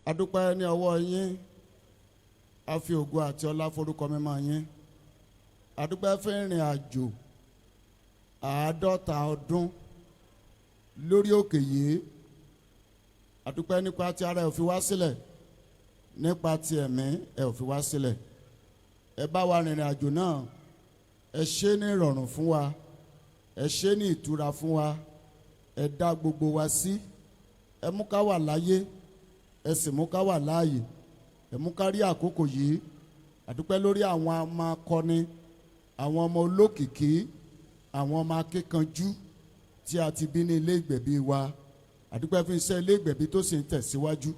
A dúpẹ́ ní ọwọ́ yín, a fi ògo àti ọlá forúkọ mímọ́ yín. A dúpẹ́ fún ìrìn àjò 50 ọdún lórí òkè yìí. A dúpẹ́ nípa ti ara ẹ̀ ò fi wá sílẹ̀, nípa ti ẹ̀mí ẹ̀ ò fi wá sílẹ̀. Ẹ bá wa rìnrìn àjò náà, ẹ ṣe ní ìrọ̀rùn fún wa, ẹ ṣe ní ìtura fún wa, ẹ dá gbogbo wa sí, ẹ mú ká wà láyé, ẹ sì mú ká wà láàyè, ẹ mú ká rí àkókò yìí. A dúpẹ́ lórí àwọn ọmọ akọni, àwọn ọmọ olókìkí, àwọn ọmọ akíkanjú tí a ti bí ní ilé ìgbẹ̀bí wa. A dúpẹ́ fún iṣẹ́ ilé ìgbẹ̀bí tó sì ń tẹ̀síwájú.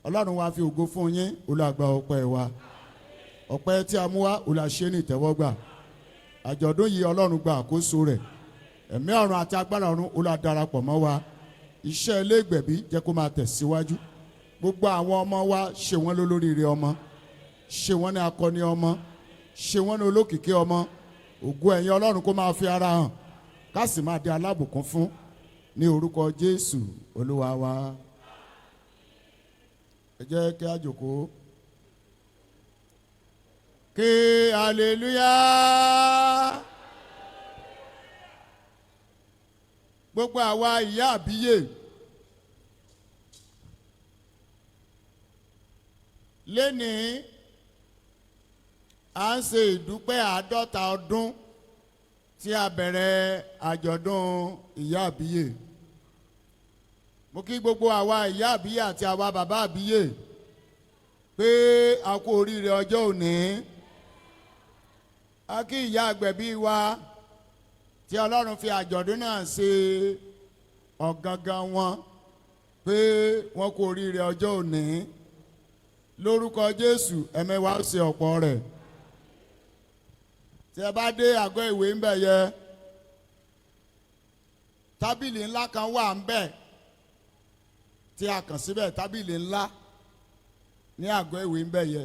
Ọlọ́run wa fi ògo fún yín, Olúwa gba ọpẹ́ wa. Ọpẹ́ tí a mú wá, Olúwa ṣe ní ìtẹ́wọ́gbà. Àjọ̀dún yìí, Ọlọ́run gba àkóso rẹ̀. Ẹ̀mí ọ̀run àti agbára ọ̀run, Olúwa darapọ̀ mọ́ wa. Iṣẹ́ ilé ìgbẹ̀bí jẹ́ kó máa tẹ̀síwájú. Gbogbo àwọn ọmọ wa, ṣe wọ́n lólóríire ọmọ, ṣe wọ́n ní akọni ọmọ, ṣe wọ́n ní olókìkí ọmọ. Ògo ẹ̀yìn Ọlọ́run kó máa fi ara hàn, ká sì máa di alábùkún fún, ní orúkọ Jésù Olúwa wa. Ẹ jẹ́ kí a jókòó. Ké hallelujah. Gbogbo àwa ìyá àbíyè lénìí, à ń ṣe ìdúpẹ́ 50 ọdún tí a bẹ̀rẹ̀ àjọ̀dún ìyá àbíyè. Mo kí gbogbo àwa ìyá àbíyè àti àwa bàbá àbíyè pé a kú oríire ọjọ́ òní. A kí ìyá àgbẹ̀bí wa tí Ọlọ́run fi àjọ̀dún náà ṣe ọ̀gangan wọn pé wọ́n kú oríire ọjọ́ òní. Lórúkọ Jésù, ẹ̀mẹ́wàá ó ṣe ọ̀pọ̀ rẹ̀. Tí ẹ bá dé àgọ́ ìwé ń bẹ̀ yẹ, tábìlì ńlá kan wà ń bẹ̀ tí a kàn síbẹ̀, tábìlì ńlá ní àgọ́ ìwé ń bẹ̀ yẹ.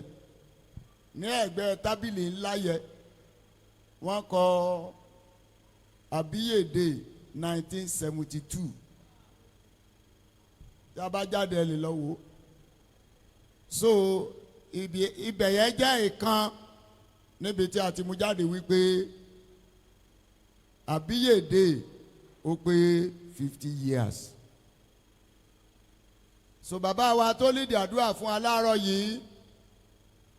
Ní ẹ̀gbẹ́ tábìlì ńlá yẹ, wọ́n kọ Àbíyèdè 1972. Tí a bá jáde, ẹ lè lọ wò ó. So ibẹ̀ yẹn jẹ́ ìkan níbi tí a ti mú jáde wípé Àbíyèdè ó pé 50 years. So bàbá wa tó lídìí àdúrà fún aláàárọ̀ yìí,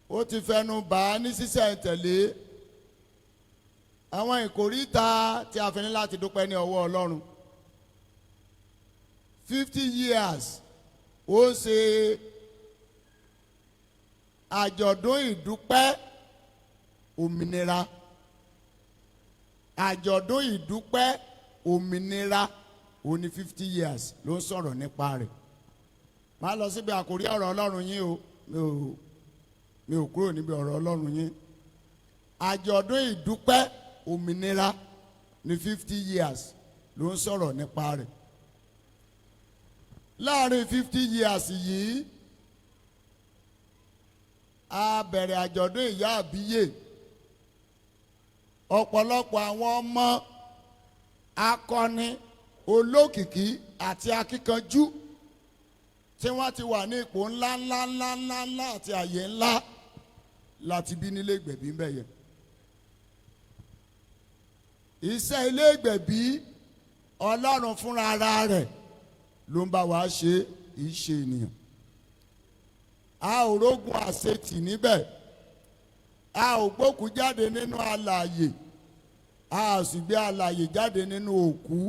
ó ti fẹnu bà á ní sísẹ̀ntẹ̀lé àwọn ìkóríta tí a fi ní láti dúpẹ́ ní ọwọ́ Ọlọ́run. 50 years, ó ṣe àjọ̀dún ìdúpẹ́ òmìnira. Àjọ̀dún ìdúpẹ́ òmìnira ó ní 50 years ló ń sọ̀rọ̀ nípa rẹ̀. Máa lọ síbi àkórí ọ̀rọ̀ Ọlọ́run yín o. Mi ò kúrò níbi ọ̀rọ̀ Ọlọ́run yín. Àjọ̀dún ìdúpẹ́ òmìnira ní 50 years ló ń sọ̀rọ̀ nípa rẹ̀. Láàrin 50 years yìí, a bẹ̀rẹ̀ àjọ̀dún ìyá àbíyè. Ọ̀pọ̀lọpọ̀ àwọn ọmọ akọni, olókìkí àti akíkanjú tí wọ́n ti wà ní ipò ńlá ńlá ńlá ńlá ńlá àti àyè ńlá láti bí nílé ìgbẹ̀bí ń bẹ̀ yẹn. Iṣẹ́ ilé ìgbẹ̀bí, Ọlọ́run fúnra ara rẹ̀ ló ń bá wa ṣe, ìṣe ènìyàn. A ò rógun àṣetì níbẹ̀, a ò gbókùú jáde nínú alààyè, a ò sì gbé alààyè jáde nínú òkú.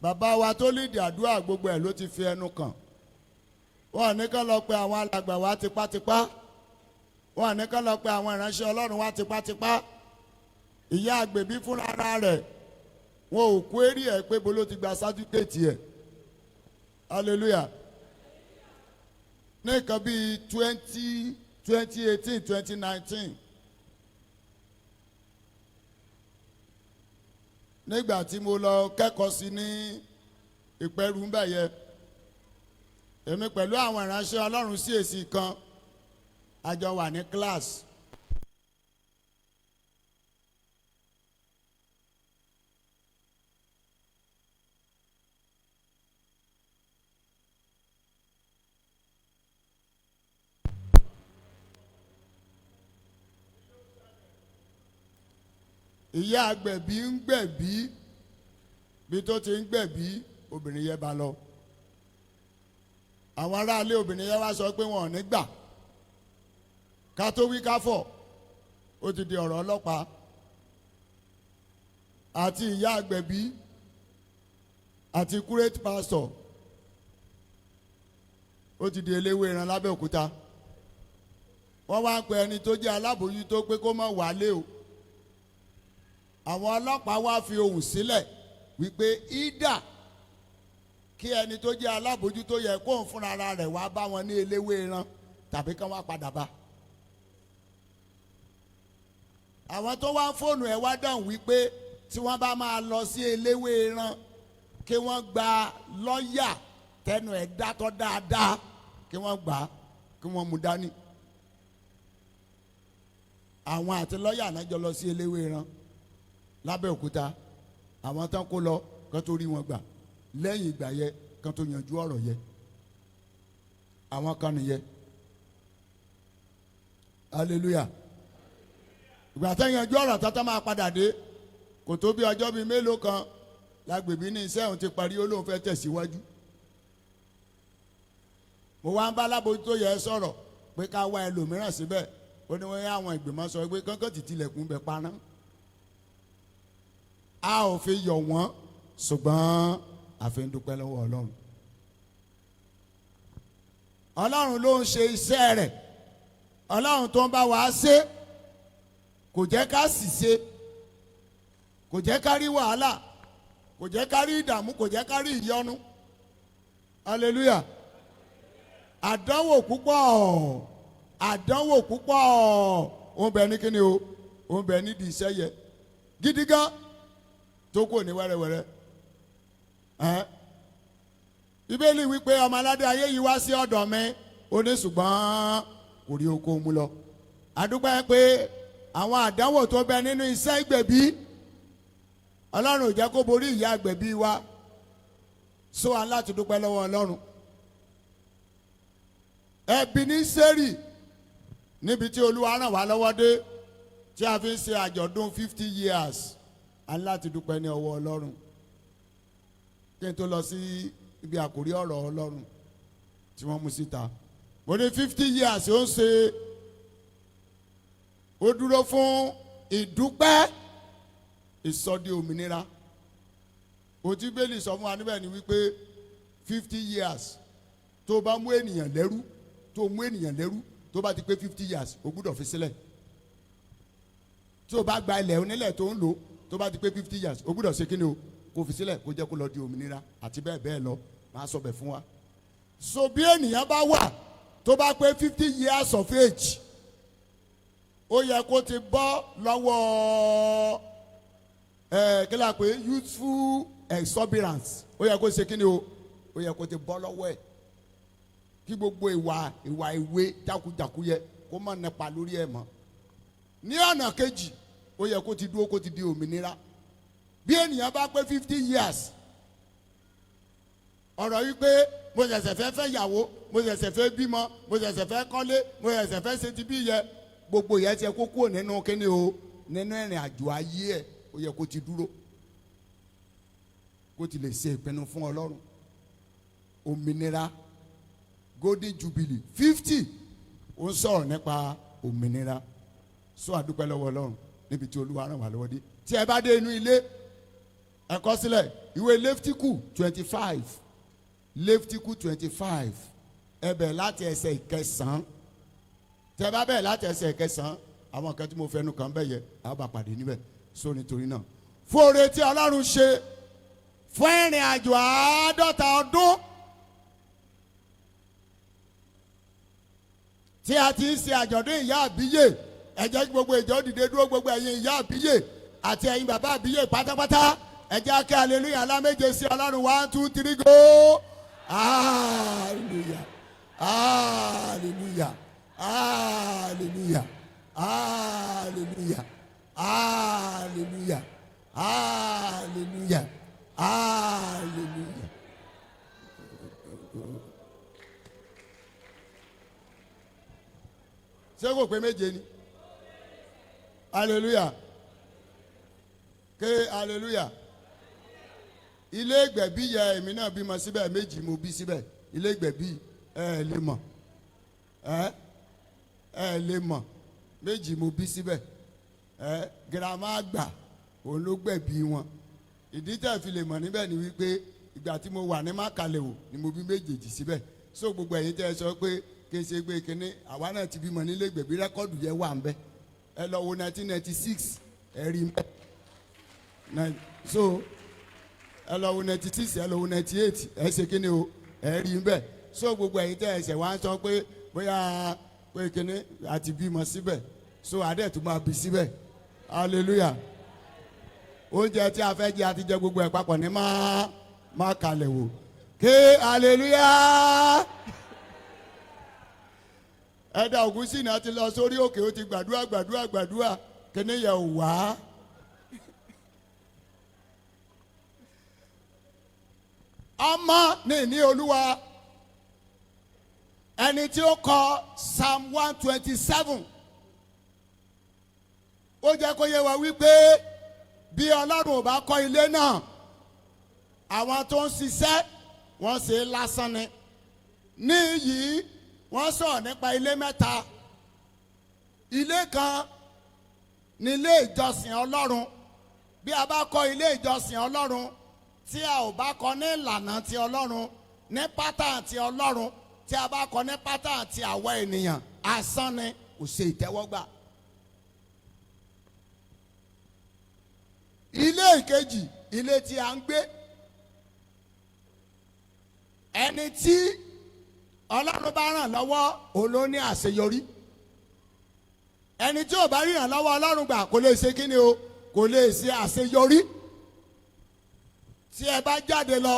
Bàbá wa tó lídìí àdúrà, gbogbo ẹ̀ ló ti fi ẹnu kàn. Wọn ní ká lọ pe àwọn alàgbà wa tipátipá, wọn ní ká lọ pe àwọn ìránṣẹ́ Ọlọ́run wa tipátipá. Ìyá àgbèbí fúnra ara rẹ̀, wọn ò kó eré ẹ̀ pé bolo ti gba sátífíkẹ́ẹ̀tì ẹ̀. Hallelujah. Ní nǹkan bíi 2018, 2019, nígbà tí mo lọ kẹ́kọ̀ọ́ sí ní Ìpẹ́rù ń bẹ̀ yẹ, èmi pẹ̀lú àwọn ìránṣẹ́ Ọlọ́run sí èsì kan, a jọ wà ní class. Ìyá agbẹ̀bí ń gbẹ̀bí, bí tó ti ń gbẹ̀bí, obìnrin yẹn bá lọ. Àwọn aráalé obìnrin yẹn wá sọ pé wọn ò ní gbà. Ká tó wí ká fọ̀, ó ti di ọ̀rọ̀ ọlọ́pàá. Àti ìyá agbẹ̀bí àti curate pastor, ó ti di eléwé ìran lábẹ́òkúta. Wọ́n wá ń pe ẹni tó jẹ́ alábòójútó pé kó má wálé o. Àwọn ọlọ́pàá wá fi ohùn sílẹ̀ wípé ìdá kí ẹni tó jẹ́ alábòójútó yẹ kóun fúnra ara rẹ̀ wá bá wọn ní eléwé ìran tàbí kán wá padà bá. Àwọn tó wá ń fóònù ẹ̀ wá dáhùn wípé tí wọ́n bá máa lọ sí eléwé ìran, kí wọ́n gba lọ́ọ̀yà tẹnu ẹ̀ dátọ́ dáadáa, kí wọ́n gbà á, kí wọ́n mú dání. Àwọn àti lọ́ọ̀yà náà jọ lọ sí eléwé ìran lábẹ́òkúta. Àwọn tán kó lọ kán tó rí wọn gbà, lẹ́yìn ìgbà yẹ kán tó yanjú ọ̀rọ̀ yẹ. Àwọn kan nìyẹn. Hallelujah. Ìgbà tán yanjú ọ̀rọ̀ tán, tán máa padà dé, kò tó bí ọjọ́ bíi mélòó kan, lágbèbí ní iṣẹ́ òun ti parí, ó lóun fẹ́ tẹ̀síwájú. Mo wá ń bá alábòójútó yẹ sọ̀rọ̀ pé ká wá ẹlòmíràn síbẹ̀. Ó ní wọ́n yá àwọn ìgbìmọ̀ sọ pé kánkán ti tilẹ̀kùn bẹ̀ paná. A ò fi yọ̀ wọ́n, ṣùgbọ́n a fi ń dúpẹ́ lọ́wọ́ Ọlọ́run. Ọlọ́run ló ń ṣe iṣẹ́ rẹ̀. Ọlọ́run tó ń bá wa ṣe kò jẹ́ ká sì ṣe, kò jẹ́ ká rí wàhálà, kò jẹ́ ká rí ìdààmú, kò jẹ́ ká rí ìyọnu. Hallelujah. Àdánwò púpọ̀, àdánwò púpọ̀ ó ń bẹ ní kíni o, ó ń bẹ nídìí iṣẹ́ yẹ gidi gan tó kò ní wẹ́rẹ́wẹ́rẹ́ ẹ́n. Bíbélì wípé ọmọ aládé ayé yìí wá sí ọ̀dọ̀ mi, ó ní ṣùgbọ́n kò rí oko mú lọ. Àdúpẹ́ pé àwọn àdánwò tó bẹ nínú iṣẹ́ ìgbẹ̀bí, Ọlọ́run ò jẹ́ kó borí ìyá ìgbẹ̀bí wa. So à ń láti dúpẹ́ lọ́wọ́ Ọlọ́run. Ẹbínísẹ́rì, níbi tí Olúwa ràn wá lọ́wọ́ dé tí a fi ń ṣe àjọ̀dún 50 years, à ń láti dúpẹ́ ní ọwọ́ Ọlọ́run. Kí n tó lọ sí ibi àkórí ọ̀rọ̀ Ọlọ́run tí wọ́n mú síta, mo ní 50 years ó ń ṣe, ó dúró fún ìdúpẹ́, ìsọdi òmìnira. Òtí bẹ́ẹ̀lì sọ fún wa níbẹ̀ ni wípé 50 years, tó bá mú ènìyàn lẹ́rú, tó mú ènìyàn lẹ́rú, tó bá ti pé 50 years, o gbúdọ̀ fi sílẹ̀. Tí o bá gba ilẹ̀ onílẹ̀ tó ń lò, tó bá ti pé 50 years, o gbúdọ̀ ṣe kíni o, kó fi sílẹ̀, kó jẹ́ kó lọ di òmìnira, àti bẹ́ẹ̀ bẹ́ẹ̀ lọ. Máa sọ bẹ̀ fún wa. So bí ènìyàn bá wà tó bá pé 50 years of age, ó yẹ kó ti bọ́ lọ́wọ́ ẹ kí la pè, youthful exuberance. Ó yẹ kó ṣe kíni o, ó yẹ kó ti bọ́ lọ́wọ́ ẹ̀, kí gbogbo ìwà ìwé jákujàku yẹ kó má nípa lórí ẹ̀ mọ́. Ní ọ̀nà kejì, ó yẹ kó ti dúró, kó ti di òmìnira. Bí ènìyàn bá pé 50 years, ọ̀rọ̀ yìí pé mo ṣẹ̀ṣẹ̀ fẹ́ fẹ́ yàwó, mo ṣẹ̀ṣẹ̀ fẹ́ bímọ, mo ṣẹ̀ṣẹ̀ fẹ́ kọ́lé, mo ṣẹ̀ṣẹ̀ fẹ́ ṣe ti bí yẹ, gbogbo yẹn ti yẹ kó kúrò nínú kíni o, nínú ìrìn àjò ayé ẹ̀. Ó yẹ kó ti dúró, kó ti lè ṣe ìpinnu fún Ọlọ́run. Òmìnira, golden jubilee 50, ó ń sọ̀rọ̀ nípa òmìnira. Sọ àdúpẹ́ lọ́wọ́ Ọlọ́run níbi tí Olúwa ràn wá lọ́wọ́ dé. Tí ẹ bá dé inú ilé, ẹ kọ sílẹ̀ ìwé Lẹ́fítíkù 25, Lẹ́fítíkù 25. Ẹ bẹ̀rẹ̀ láti ẹsẹ̀ ìkẹsàn-án. Tẹ bá bẹ̀rẹ̀ láti ẹsẹ̀ ìkẹsàn-án, àwọn kan tí mo fẹnu kàn bẹ̀ yẹ, a bá pàdé níbẹ̀. So nítorí náà, fún oore tí Ọlọ́run ṣe fún ìrìn àjò 50 ọdún tí a ti ń ṣe àjọ̀dún ìyá àbíyè, ẹ jẹ́ kí gbogbo ìjọ dìde dúró. Gbogbo ẹ̀yin ìyá àbíyè àti ẹ̀yin bàbá àbíyè pátápátá, ẹ jẹ́ kí hallelujah aláméje sí Ọlọ́run. One, two, three, go! Hallelujah, hallelujah, hallelujah, hallelujah, hallelujah, hallelujah, hallelujah. Ṣé kò pé méje ni? Hallelujah. Ké hallelujah. Ilé ìgbẹ̀bí yẹ, èmi náà bímọ síbẹ̀, méjì mo bí síbẹ̀. Ilé ìgbẹ̀bí, ẹ ẹ lè mọ̀, ẹ ẹ lè mọ̀, méjì mo bí síbẹ̀. Ẹ girama àgbà òun ló gbẹ̀bí wọn. Ìdí tẹ̀ fi lè mọ̀ níbẹ̀ ni wípé ìgbà tí mo wà ní Mákàlẹ́wò ni mo bí méjèèjì síbẹ̀. So gbogbo ẹ̀yin tẹ́ ẹ sọ pé kése gbé kínní, àwa náà ti bímọ nílé ìgbẹ̀bí, record yẹn wà ń bẹ̀. Ẹ lọ wo 1996, ẹ rí mẹ́. So ẹ lọ wo 96, ẹ lọ wo 98, ẹ ṣe kíni o, ẹ rí bẹ́ẹ̀. So gbogbo ẹ̀yin tẹ́ ẹ ṣẹ̀ wá ń sọ pé bóyá pé kíní, àti bímọ síbẹ̀, so adé tó máa bí síbẹ̀. Hallelujah. Oúnjẹ tí a fẹ́ jẹ àti jẹ gbogbo ẹ̀ papọ̀ ní má kalẹ̀ wò. Ké hallelujah. Ẹ̀dá Ògúnsìnà ti lọ sórí òkè, ó ti gbàdúrà, gbàdúrà, gbàdúrà, kíní yẹ ò wá. Ọmọ ní ìní Olúwa. Ẹni tí ó kọ Psalm 127, ó jẹ́ kó yé wa wípé bí Ọlọ́run ò bá kọ́ ilé náà, àwọn tó ń ṣiṣẹ́ wọ́n ṣe lásán ni. Ní yìí, wọ́n sọ̀rọ̀ nípa ilé mẹ́ta. Ilé kan ní ilé ìjọsìn Ọlọ́run. Bí a bá kọ́ ilé ìjọsìn Ọlọ́run, tí a ò bá kọ́ ní ìlànà ti Ọlọ́run, ní pátá ti Ọlọ́run, tí a bá kọ́ ní pátá ti àwa ènìyàn, asán ni, kò ṣe ìtẹ́wọ́gbà. Ilé ìkejì, ilé tí a ń gbé, ẹni tí Ọlọ́run bá ràn lọ́wọ́ òun ló ní àṣeyọrí. Ẹni tí ò bá ràn lọ́wọ́ Ọlọ́run gbà kò lè ṣe kíni o, kò lè ṣe àṣeyọrí. Tí ẹ bá jáde lọ,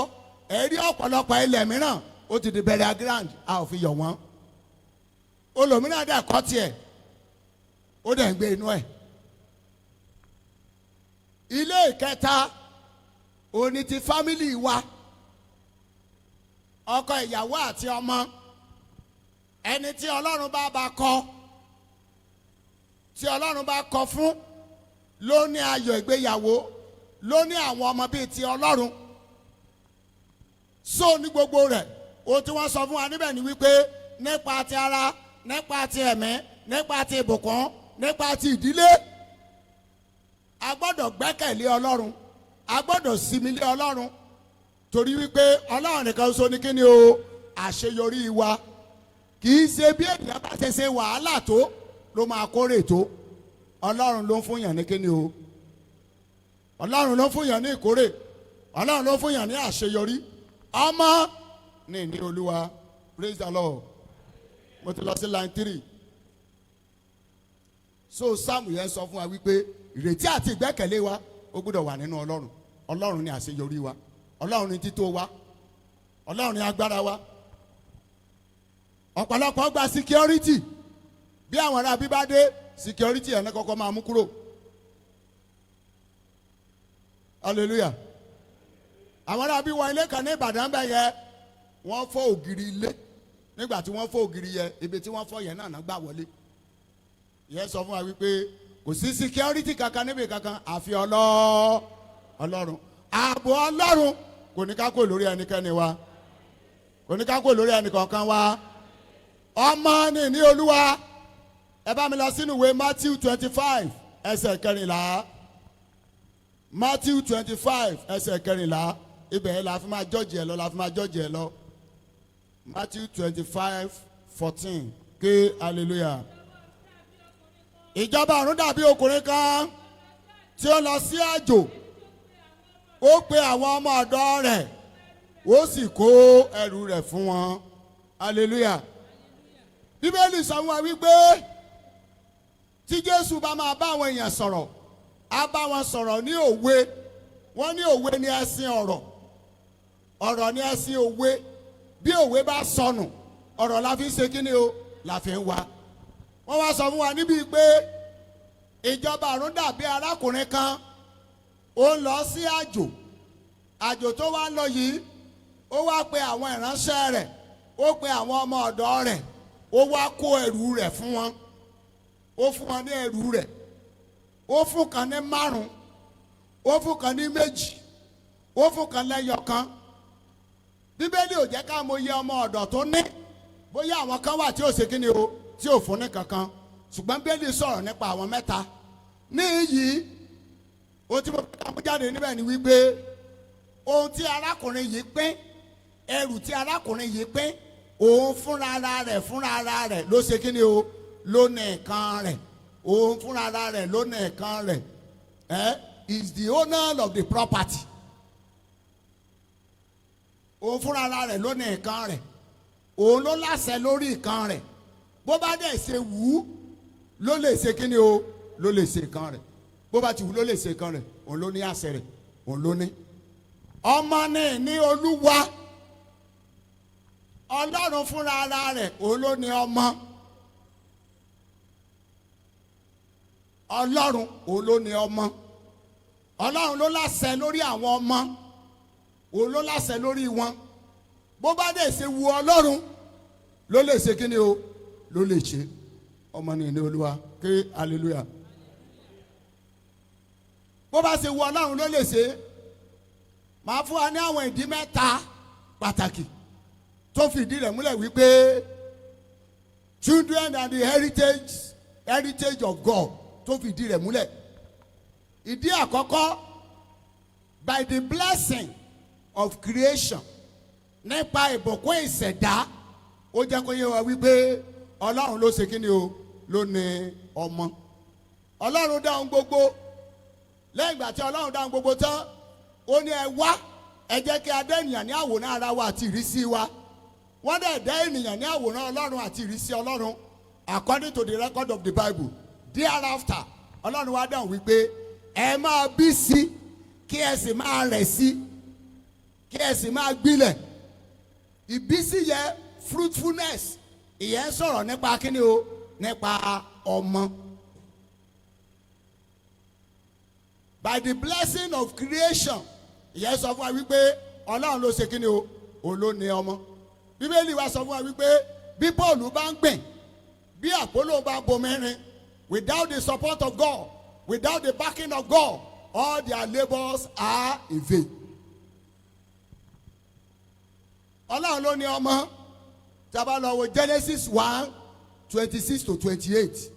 ẹ rí ọ̀pọ̀lọpọ̀ ilẹ̀ mìíràn ó ti di burial ground, a ò fi yọ̀ wọ́n. Olòmíràn dẹ̀ kọ́ tiẹ̀, ó dẹ̀ ń gbé inú ẹ̀. Ilé ìkẹta òní ti fámìlì wa, ọkọ, ìyàwó àti ọmọ. Ẹni tí Ọlọ́run bá kọ́, tí Ọlọ́run bá kọ́ fún, ló ní ayọ̀ ìgbéyàwó, ló ní àwọn ọmọ bíi ti Ọlọ́run. So ní gbogbo rẹ̀, ohun tí wọ́n sọ fún wa níbẹ̀ ni wípé nípa ti ara, nípa ti ẹ̀mí, nípa ti ìbùkún, nípa ti ìdílé, a gbọ́dọ̀ gbẹ́kẹ̀lé Ọlọ́run, a gbọ́dọ̀ sinmi lé Ọlọ́run, torí wípé Ọlọ́run nìkan ṣoṣo ní kíni o, àṣeyọrí wa. Kì í ṣe bí ènìyàn bá ṣe ṣe wàhálà tó ló máa kórè tó. Ọlọ́run ló ń fún yàn ní kíni o, Ọlọ́run ló ń fún yàn ní ìkórè, Ọlọ́run ló ń fún yàn ní àṣeyọrí. Ọmọ ní ìní Olúwa. Praise the Lord. Mo ti lọ sí line 3. So Sáàmù yẹn sọ fún wa wípé ìrètí àti ìgbẹ́kẹ̀lé wa ó gbọ́dọ̀ wà nínú Ọlọ́run. Ọlọ́run ni àṣeyọrí wa, Ọlọ́run ni tító wa, Ọlọ́run ni agbára wa. Ọ̀pọ̀lọpọ̀ gba security. Bí àwọn ará bí bá dé, security ẹ̀ ní kọ́kọ́ máa mú kúrò. Hallelujah. Àwọn ará bí wọ ilé kan ní Ìbàdàn bẹ́ẹ̀ yẹ, wọ́n fọ́ ògiri ilé. Nígbà tí wọ́n fọ́ ògiri yẹ, ibi tí wọ́n fọ́ yẹn náà gbà wọlé. Yẹn sọ fún wa wípé kò sí security kankan níbi kankan àfi Ọlọ́run. Ààbò Ọlọ́run kò ní ká kó lórí ẹnikẹ́ni wa, kò ní ká kó lórí ẹnìkankan wa. Ọmọ ní ní Olúwa. Ẹ bá mi lọ sínú ìwé Matthew 25 ẹsẹ̀ 14. Matthew 25 ẹsẹ̀ 14, ibẹ̀ la fi máa jọ́jì ẹ lọ, la fi máa jọ́jì ẹ lọ. Matthew 25:14. Ké hallelujah. Ìjọba ọ̀run dàbí ọkùnrin kan tí ó lọ sí àjò. Ó pe àwọn ọmọ ọ̀dọ̀ rẹ̀, ó sì kó ẹrù rẹ̀ fún wọn. Hallelujah. Bíbélì sọ fún wa wípé tí Jésù bá máa bá àwọn èèyàn sọ̀rọ̀, á bá wọn sọ̀rọ̀ ní òwe. Wọ́n ní òwe ní ẹṣin ọ̀rọ̀, ọ̀rọ̀ ní ẹṣin òwe. Bí òwe bá sọnù, ọ̀rọ̀ la fi ń ṣe kíni o, la fi ń wá. Wọ́n wá sọ fún wa níbi pé ìjọba ọ̀run dàbí arákùnrin kan, ó ń lọ sí àjò. Àjò tó wá ń lọ yìí, ó wá pe àwọn ìránṣẹ́ rẹ̀, ó pe àwọn ọmọ ọ̀dọ̀ rẹ̀, ó wá kó ẹrù rẹ̀ fún wọn. Ó fún wọn ní ẹrù rẹ̀. Ó fún kan ní 5, Ó fún kan ní méjì, ó fún kan lẹ́yọ kan. Bíbélì ò jẹ́ ká mọ iye ọmọ ọ̀dọ̀ tó ní, bóyá àwọn kan wà tí ò ṣe kí ni o, tí ò fún ní kankan, ṣùgbọ́n Bíbélì sọ̀rọ̀ nípa àwọn mẹ́ta ní iyì. Ohun tí mo fẹ́ ká mú jáde níbẹ̀ ni wípé ohun tí arákùnrin yìí pín, ẹrù tí arákùnrin yìí pín, òun fúnra ara rẹ̀ ló ṣe kí ni o, ló ní nǹkan rẹ̀. Òun fúnra ara rẹ̀ ló ní nǹkan rẹ̀. Is the owner of the property. Òun fúnra ara rẹ̀ ló ní nǹkan rẹ̀, òun ló láṣẹ lórí nǹkan rẹ̀. Bó bá dẹ̀ ṣe wù ú ló lè ṣe kí ni o, ló lè ṣe nǹkan rẹ̀. Bó bá ti wù ú ló lè ṣe nǹkan rẹ̀. Òun ló ní àṣẹ rẹ̀, òun ló ní. Ọmọ ní Olúwa. Ọlọ́run fúnra ara rẹ̀, òun ló ní ọmọ. Ọlọ́run, òun ló ní ọmọ. Ọlọ́run ló láṣẹ lórí àwọn ọmọ, òun ló láṣẹ lórí wọn. Bó bá dẹ̀ ṣe wu Ọlọ́run ló lè ṣe kí ni o, ló lè ṣe. Ọmọ ní Olúwa. Ké hallelujah. Bó bá ṣe wu Ọlọ́run ló lè ṣe. Màá fún wa ní àwọn ìdí mẹ́ta pàtàkì tó fìdí rẹ̀ múlẹ̀ wípé children and the heritage of God, tó fìdí rẹ̀ múlẹ̀. Ìdí àkọ́kọ́, by the blessing of creation, nípa ìbùkún ìṣẹ̀dá, ó jẹ́ kó yé wa wípé Ọlọ́run ló ṣe kí ni o, ló ní ọmọ. Ọlọ́run dá ohun gbogbo. Lẹ́yìn ìgbà tí Ọlọ́run dá ohun gbogbo tán, ó ní, "Ẹ wá, ẹ jẹ́ kí a dá ènìyàn ní àwòrán ara wa àti ìrísí wa." Wọ́n dẹ̀ dá ènìyàn ní àwòrán Ọlọ́run àti ìrísí Ọlọ́run, according to the record of the Bible. Thereafter, Ọlọ́run wá dáhùn wípé, "Ẹ máa bí sí, kí ẹ sì máa rẹ̀ sí, kí ẹ sì máa gbilẹ̀." Ìbísí yẹ, fruitfulness, ìyẹn sọ̀rọ̀ nípa kíni o, nípa ọmọ. By the blessing of creation, ìyẹn sọ fún wa wípé Ọlọ́run ló ṣe kíni o, òun ló ní ọmọ. Bíbélì wa sọ fún wa wípé bí Paul bá ń gbìn, bí Àpólò bá bomi rin, without the support of God, without the backing of God, all their labours are in vain. Ọlọ́run ló ní ọmọ. Tí a bá lọ wo Genesis 1:26 to 28.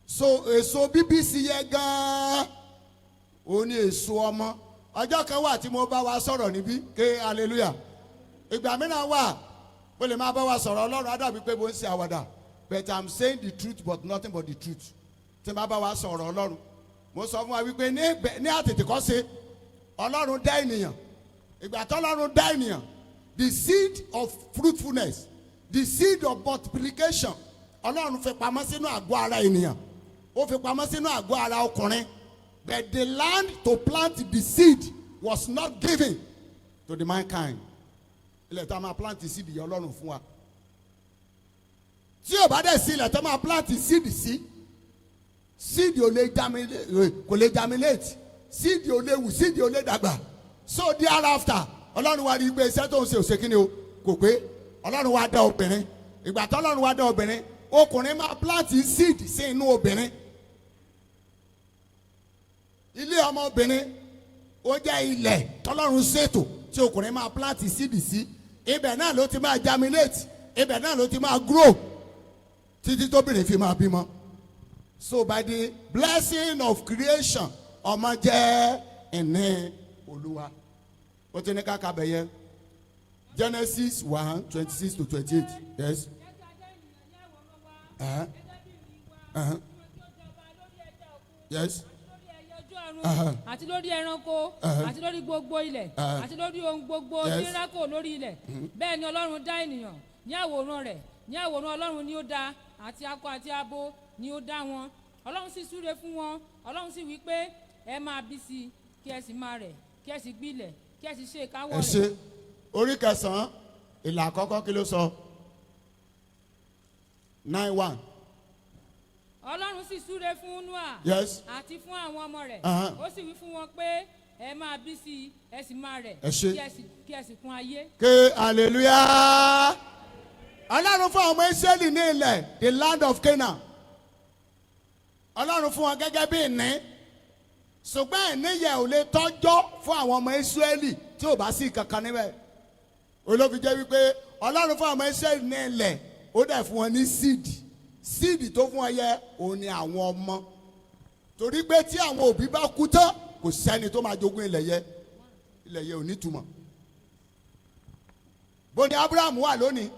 So èso bíbí sí yẹ gan-an, ó ní èso ọmọ. Ọjọ́ kan wà tí mo bá wa sọ̀rọ̀ níbí. Ké hallelujah. Ìgbà mìíràn wà, mo lè máa bá wa sọ̀rọ̀ Ọlọ́run, á dàbí pé mo ń ṣe àwàdà, but I'm saying the truth, but nothing but the truth. Tí n bá bá wa sọ̀rọ̀ Ọlọ́run, mo sọ fún wa wípé ní àtètèkọ́ṣe, Ọlọ́run dá ènìyàn. Ìgbà tó Ọlọ́run dá ènìyàn, the seed of fruitfulness, the seed of multiplication, Ọlọ́run fi pamọ́ sínú àgọ́ ara ènìyàn. Ó fi pamọ́ sínú àgọ́ ara ọkùnrin, but the land to plant the seed was not given to the mankind. Ilẹ̀ tó a máa plant seed yẹn, Ọlọ́run fún wa. Tí ò bá dẹ̀ sí ilẹ̀ tó máa plant seed sí, seed ò lè germinate, kò lè germinate, seed ò lè wù, seed ò lè dàgbà. So thereafter, Ọlọ́run wa rí i pé iṣẹ́ tó ń ṣe ò ṣe kí ni o, kò pé. Ọlọ́run wa dá obìnrin. Ìgbà tó Ọlọ́run wa dá obìnrin, ọkùnrin máa plant seed sí inú obìnrin. Ilé ọmọbìnrin, ó jẹ́ ilẹ̀ tọ́lọ́run ṣètò tí ọkùnrin máa plant seed sí. Ibẹ̀ náà ló ti máa germinate, ibẹ̀ náà ló ti máa grow títí tóbìnrin fi máa bímọ. So by the blessing of creation, ọmọ jẹ́ ìní Olúwa. Ó ti ní ká kà bẹ̀yẹ, Genesis 1:26 to 28. Yes. Yes. Àti lórí ẹranko, àti lórí gbogbo ilẹ̀, àti lórí ohun gbogbo tí ń rákò lórí ilẹ̀. Bẹ́ẹ̀ ni Ọlọ́run dá ènìyàn ní àwòrán rẹ̀. Ní àwòrán Ọlọ́run ni ó dá, àti akọ àti abo ni ó dá wọn. Ọlọ́run sì súre fún wọn. Ọlọ́run sì wí pé, "Ẹ máa bí sí i, kí ẹ sì máa rẹ̀, kí ẹ sì gbilẹ̀, kí ẹ sì ṣe ìkáwọ́ Ẹ rẹ̀." ṣe. Orí kẹsàn-án, ìlà àkọ́kọ́, kí ló sọ? 9:1. Ọlọ́run sì súre fún Noah àti fún àwọn ọmọ rẹ̀. Ó sì wí fún wọn pé, "Ẹ máa bí sí i, ẹ sì máa rẹ̀, Ẹ ṣé. kí ẹ sì kún ayé." Ké hallelujah. Ọlọ́run fún àwọn ọmọ Israẹli ní ilẹ̀, the land of Canaan. Ọlọ́run fún wọn gẹ́gẹ́ bí ìní. Ṣùgbọ́n ìníyẹ̀ ò lè tọ́jọ́ fún àwọn ọmọ Ísírẹ́lì tí ò bá sí kankan níbẹ̀. Olófi jẹ́ wípé Ọlọ́run fún àwọn ọmọ Ísírẹ́lì ní ilẹ̀, ó dẹ̀ fún wọn ní seed. Seed tó fún wọn yẹ òun ni àwọn ọmọ, torí pé tí àwọn òbí bá kú tán, kò sẹ́ni tó máa jogún ilẹ̀ yẹ. Ilẹ̀ yẹ ò ní túmọ̀. Bó ni Abraham wà lónìí?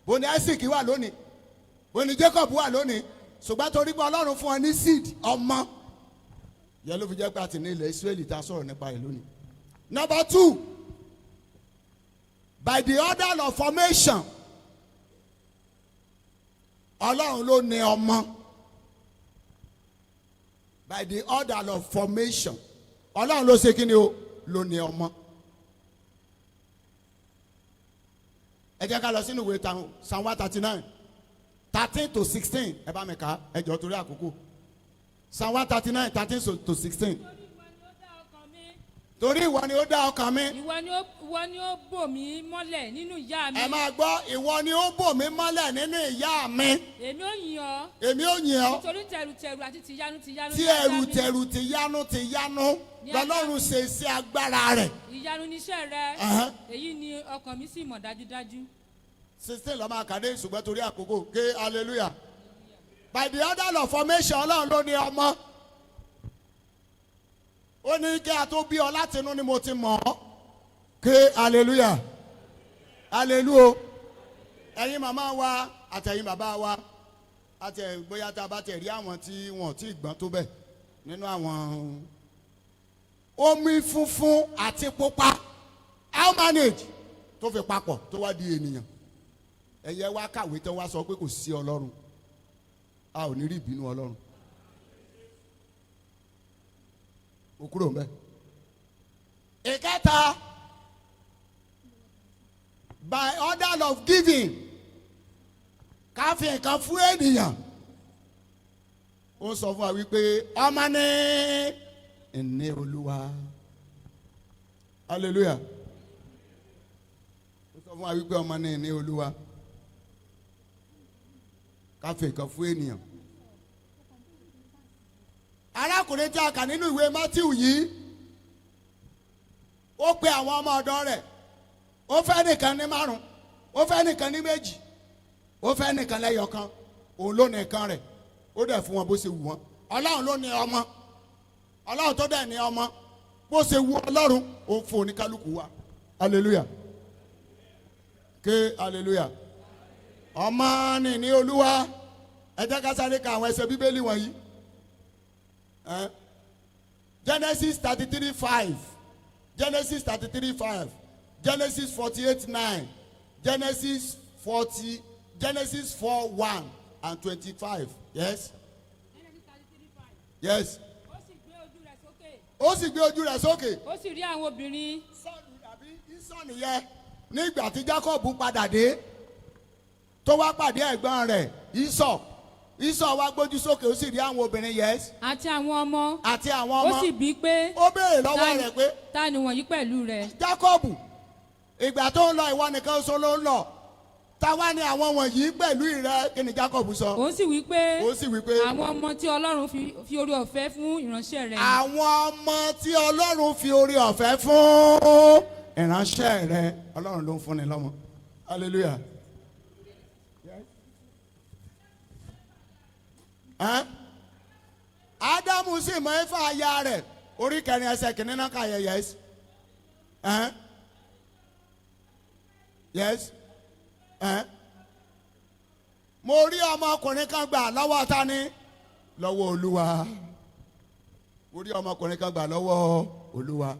Bó ni Isaac wà lónìí? Bó ni Jacob wà lónìí? Ṣùgbọ́n torí pé Ọlọ́run fún wọn ní seed, ọmọ yẹn, ló fi jẹ́ pé a ti ní ilẹ̀ Israẹli tá a sọ̀rọ̀ nípa ẹ̀ lónìí. Number two, by the order of formation, Ọlọ́run ló ní ọmọ. By the order of formation, Ọlọ́run ló ṣe kí ni o? Ló ní ọmọ. Ẹ jẹ́ ká lọ sínú ìwé Psalm 139:13 to 16. Ẹ bá mi kà á, ẹ jọ̀ọ́, torí àkókò. Psalm 139:13 to 16. Torí ìwọ ni ó dá ọkàn mi. Torí ìwọ ni ó dá ọkàn mi. Ìwọ ni ó bò mí mọ́lẹ̀ nínú ìyá mi. Ẹ máa gbọ́, ìwọ ni ó bò mí mọ́lẹ̀ nínú ìyá mi. Èmi ó yìn ọ́. Èmi ó yìn ọ́. Nítorí tẹ̀rùtẹ̀rù àti tìyanu tìyanu tí ni a dá ẹrù mi. Tẹ̀rù tìyanu tìyanu Ní agbára. lọ́lọ́run ṣe sí agbára rẹ̀. Ìyanu níṣẹ́ rẹ. Èyí ni ọkàn mi sì mọ̀ dájúdájú. 16 lọ́ máa kàdé, ṣùgbọ́n torí àkókò, ké hallelujah. By the order of formation, Ọlọ́run ló ní ọmọ. Ó ní kí a tó bí ọ láti inú ni mo ti mọ̀ ọ́. Ké hallelujah, hallelujah. Ẹ̀yin màmá wa àtẹ̀yin bàbá wa àti ẹ̀, bóyá tá a bá tẹ̀ rí àwọn tí wọn ò tí ì gbọ́n tó bẹ́ẹ̀ nínú àwọn omi funfun àti pupa, how manage tó fi papọ̀ tó wá di ènìyàn? Ẹ̀yẹ wá kàwé tó wá sọ pé kò sí Ọlọ́run. A ò ní rí ìbínú Ọlọ́run. O kúrò mbẹ. Ìkẹta, by order of giving, ká fi nǹkan fún ènìyàn. Ó sọ fún wa wípé ọmọ ní ìní Olúwa. Hallelujah. Ó sọ fún wa wípé ọmọ ní ìní Olúwa. Ká fi nǹkan fún ènìyàn. Arákùnrin tí a kà nínú ìwé Matthew yìí, ó pe àwọn ọmọ ọ̀dọ́ rẹ̀. Ó fẹ́ nìkan ní márùn, ó fẹ́ nìkan ní méjì, ó fẹ́ nìkan lẹ́yọ̀kan. Òun ló ní nǹkan rẹ̀, ó dẹ̀ fún wọn bó ṣe wù wọ́n. Ọlọ́run ló ní ọmọ. Ọlọ́run tó dẹ̀ ní ọmọ, bó ṣe wù Ọlọ́run, ó fún oníkálukú wa. Hallelujah, ké hallelujah. Ọmọ ní ní Olúwa. Ẹ jẹ́ ká sáré ka àwọn ẹsẹ̀ Bíbélì wọ̀nyí. Genesis 33:5, Genesis 33:5, Genesis 48:9, Genesis 40, Genesis 4:1 and 25. Yes. Genesis 33:5. Yes. Ó sì gbé ojú rẹ̀ sókè. Ó sì gbé ojú rẹ̀ sókè. Ó sì rí àwọn obìnrin. Sọ́ọ̀lù àbí Ísọ̀ nìyẹn. Nígbà tí Jacob padà dé, tó wá pàdé ẹ̀gbọ́n rẹ̀ Ísọ̀, Ísọ̀ wá gbójú sókè, ó sì rí àwọn obìnrin. Yes. Àti àwọn ọmọ. Àti àwọn Ó ọmọ. sì bí pé, Ó béèrè lọ́wọ́ rẹ̀ pé, ta ni wọ̀nyí pẹ̀lú rẹ̀? Jacob, ìgbà tó ń lọ, ìwọ nìkan ṣoṣo ló ń lọ. Táwa ni àwọn wọ̀nyí pẹ̀lú ìrẹ? Kí ni Jacob sọ? Òun sì wí pé, Ó sì wí pé, àwọn ọmọ tí Ọlọ́run fi oore ọ̀fẹ́ fún ìránṣẹ́ rẹ̀. Àwọn ọmọ tí Ọlọ́run fi oore ọ̀fẹ́ fún ìránṣẹ́ rẹ̀. Ọlọ́run ló ń fúnni lọ́mọ. Hallelujah. Ẹ́n? Ádámù sì mọ Éfà aya rẹ̀. Orí kẹrin, ẹsẹ̀ kìíní náà kà yẹ. Yes. Ẹ́n? Yes. Ẹ́n? Mo rí ọmọkùnrin kan gbà lọ́wọ́ ta ni? Lọ́wọ́ Olúwa. Mo rí ọmọkùnrin kan gbà lọ́wọ́ Olúwa.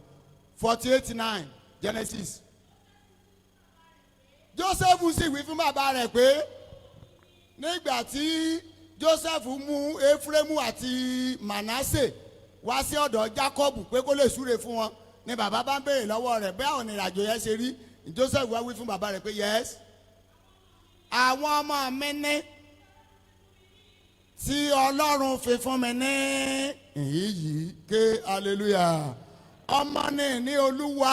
48:9, Genesis. Joseph sì wí fún bàbá rẹ̀ pé, nígbà tí Joseph mú Ephraim àti Manasseh wá sí ọ̀dọ̀ Jacob pé kó lè súre fún wọn, ni bàbá bá ń béèrè lọ́wọ́ rẹ̀ bẹ́ẹ̀ àwọn ìrìnàjò yẹn ṣe rí. Joseph wá wí fún bàbá rẹ̀ pé, yes, àwọn ọmọ mi ní tí Ọlọ́run fi fún mi ní ìyí. Ké hallelujah. Ọmọ ní ní Olúwa.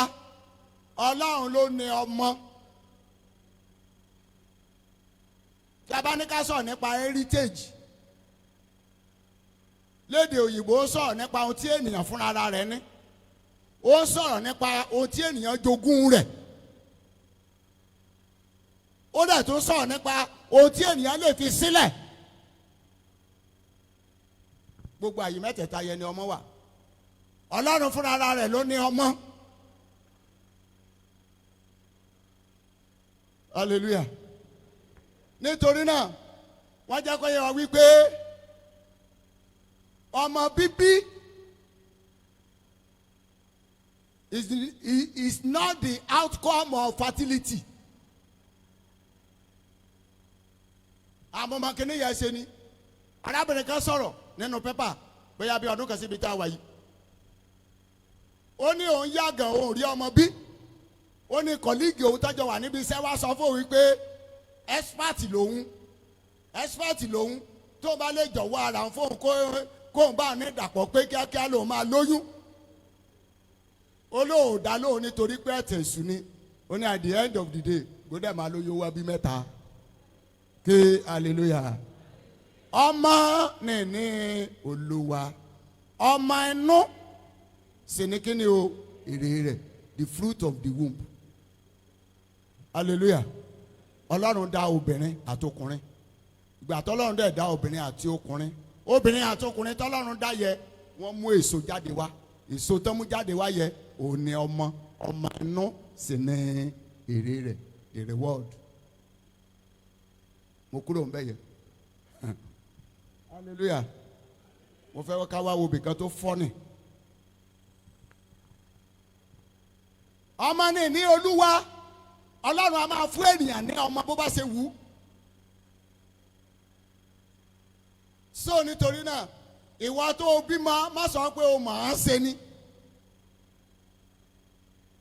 Ọlọ́run ló ní ọmọ. Tí a bá ní ká sọ̀rọ̀ nípa heritage, Lédè òyìnbó, ó sọ̀rọ̀ nípa ohun tí ènìyàn fúnra ara rẹ̀ ní, ó sọ̀rọ̀ nípa ohun tí ènìyàn jogún rẹ̀, ó dẹ̀ tún sọ̀rọ̀ nípa ohun tí ènìyàn lè fi sílẹ̀. Gbogbo àyè mẹ́tẹ̀ẹ̀ta yẹn ni ọmọ wà. Ọlọ́run fúnra ara rẹ̀ ló ní ọmọ. Hallelujah. Nítorí náà, wọ́n jẹ́ kó yé wa wípé ọmọ bíbí is not the outcome of fertility. Àmọ́ ọmọ kìíní yẹn ṣe ni arábìnrin kan sọ̀rọ̀ nínú pépà bóyá bí ọdún kan síbi tá a wà yìí. Ó ní òun yàgàn, òun rí ọmọ bí. Ó ní colleague òun tọ́jọ́ wà níbi iṣẹ́ wá sọ fún òun wípé expert lòun, expert lòun, tó bá lè jọ̀wọ́ ara òun fóun, kóun bá ní dàpọ̀ pé kíákíá lòun máa lóyún. Ó lóun dá lóun nítorí pé ẹ̀tẹ̀ èṣù ni. Ó ní at the end of the day, gbọ́dọ̀ máa lóyún wá bí mẹ́ta. Ké hallelujah. Ọmọ nìní Olúwa, ọmọ inú sì ní kíni o, èrè rẹ̀, the fruit of the womb. Hallelujah. Ọlọ́run dá obìnrin àti ọkùnrin. Ìgbà tọ́lọ́run dẹ̀ dá obìnrin àti ọkùnrin, obìnrin àti ọkùnrin tọ́lọ́run dá yẹ, wọ́n mú èso jáde wá. Èso tó mú jáde wá yẹ, òun ni ọmọ. Ọmọ inú sì ní èrè rẹ̀, the reward. Mo kúrò ń bẹ̀ yẹ. Hallelujah. Mo fẹ́ ká wá wo ibìkan tó fọ́nì. Ọmọ ní Olúwa. Ọlọ́run a máa fún ènìyàn ní ọmọ bó bá ṣe wù ú. So nítorí náà, ìwọ tó o bímọ, má sọ pé o mọ̀ ọ́n ṣe ni.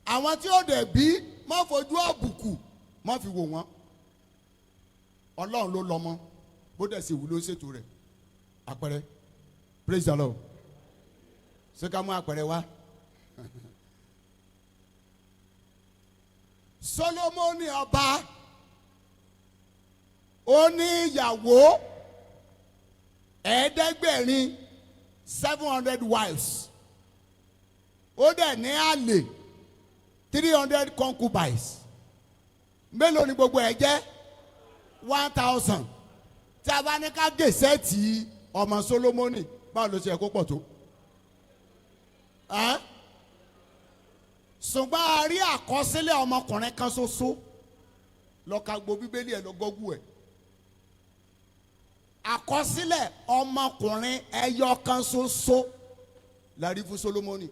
Àwọn tí ó dẹ̀ bí, má fojú àbùkù má fi wò wọ́n. Ọlọ́run ló lọ́mọ, bó dẹ̀ sì wù ló ṣètò rẹ̀. Àpẹẹrẹ, praise the Lord. Ṣé ká mú àpẹẹrẹ wá? Solomoni ọba, ó ní ìyàwó 700, 700 wives. Ó dẹ̀ ní àlè 300 concubines. Mélòó ni gbogbo ẹ̀ jẹ́? 1,000. Tí a bá ní ká gèsè ọmọ Solomoni, báwo ló ṣe yẹ kó pọ̀ tó? Ẹ́n? Ṣùgbọ́n a rí àkọsílẹ̀ ọmọkùnrin kan ṣoṣo. Lọ ka gbogbo Bíbélì ẹ̀, lọ gọ́gù ẹ̀. Àkọsílẹ̀ ọmọkùnrin ẹyọ kan ṣoṣo la rí fún Solomoni.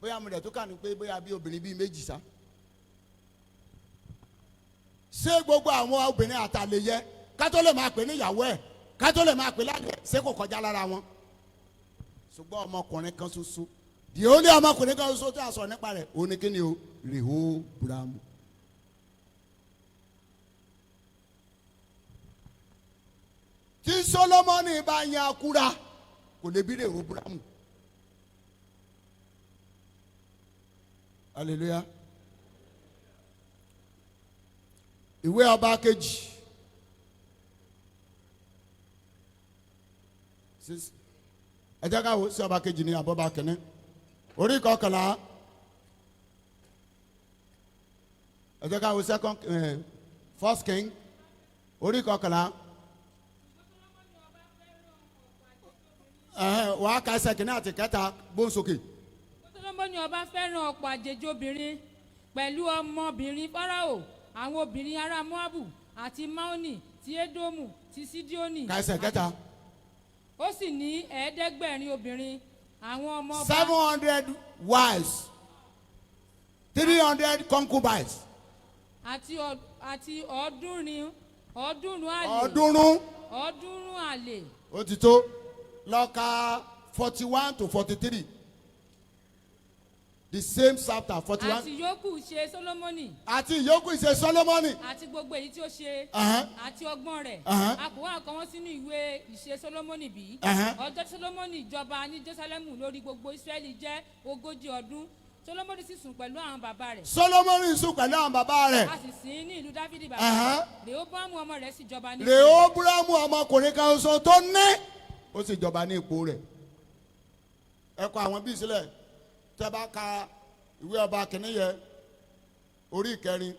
Bóyá mo dẹ̀ tó kà ní pé bóyá bí obìnrin bíi méjì sá. Ṣé gbogbo àwọn obìnrin àtàlè yẹ ká tó lè máa pè níyàwó ẹ̀, ká tó lè máa pè lálẹ́, ṣé kò kọjá lára wọn? Ṣùgbọ́n ọmọkùnrin kan ṣoṣo, the only ọmọkùnrin kan ṣoṣo tí a sọ nípa rẹ̀, òun ni kíni o? Rehoboamu. Tí Solomoni bá yan akúra, kò lè bí Rehoboamu. Hallelujah. Ìwé Ọba Kejì. Ẹ jẹ́ ká wo sí Ọba Kejì ní àbọ̀bá kìíní. Orí 21. Ẹ jẹ́ ká wo second First King orí 21. Wàá ka ẹsẹ̀ kìíní àti kẹta, gbóhùnsókè. Solomoni ọba fẹ́ràn ọ̀pọ̀ àjèjì obìnrin pẹ̀lú ọmọbìnrin Fáráò, àwọn obìnrin ará Moabu àti Maoni, ti Edomu, ti Sidioni. Ka ẹsẹ̀ kẹta. Ó sì ní 700 obìnrin, àwọn ọmọ ọba. 700 wives, 300 concubines. Àti 300 àlè. 300. 300 àlè. Ó ti tó. Lọ ka 41 to 43, the same chapter, 41. Àti yòókù ṣe Solomoni. Àti ìyókù ìṣe Solomoni. Àti gbogbo èyí tí ó ṣe àti ọgbọ́n rẹ̀, a kò wá kọ wọ́n sínú ìwé ìṣe Solomoni bí? Ọjọ́ tí Solomoni jọba ní Jerusalemu lórí gbogbo Israẹli jẹ́ 40 ọdún. Solomoni sì sùn pẹ̀lú àwọn bàbá rẹ̀. Solomoni sùn pẹ̀lú àwọn bàbá rẹ̀. A sì sìn ín ní ìlú Dáfídì bàbá rẹ̀. Rehoboamu ọmọ rẹ̀ sì jọba ní. Rehoboamu, ọmọkùnrin kan ṣoṣo tó ní, Ó sì jọba ní ipò rẹ̀. Ẹ kọ àwọn bíi sílẹ̀. Tẹ́ bá ka ìwé Ọba kìíní yẹ orí ìkẹrin,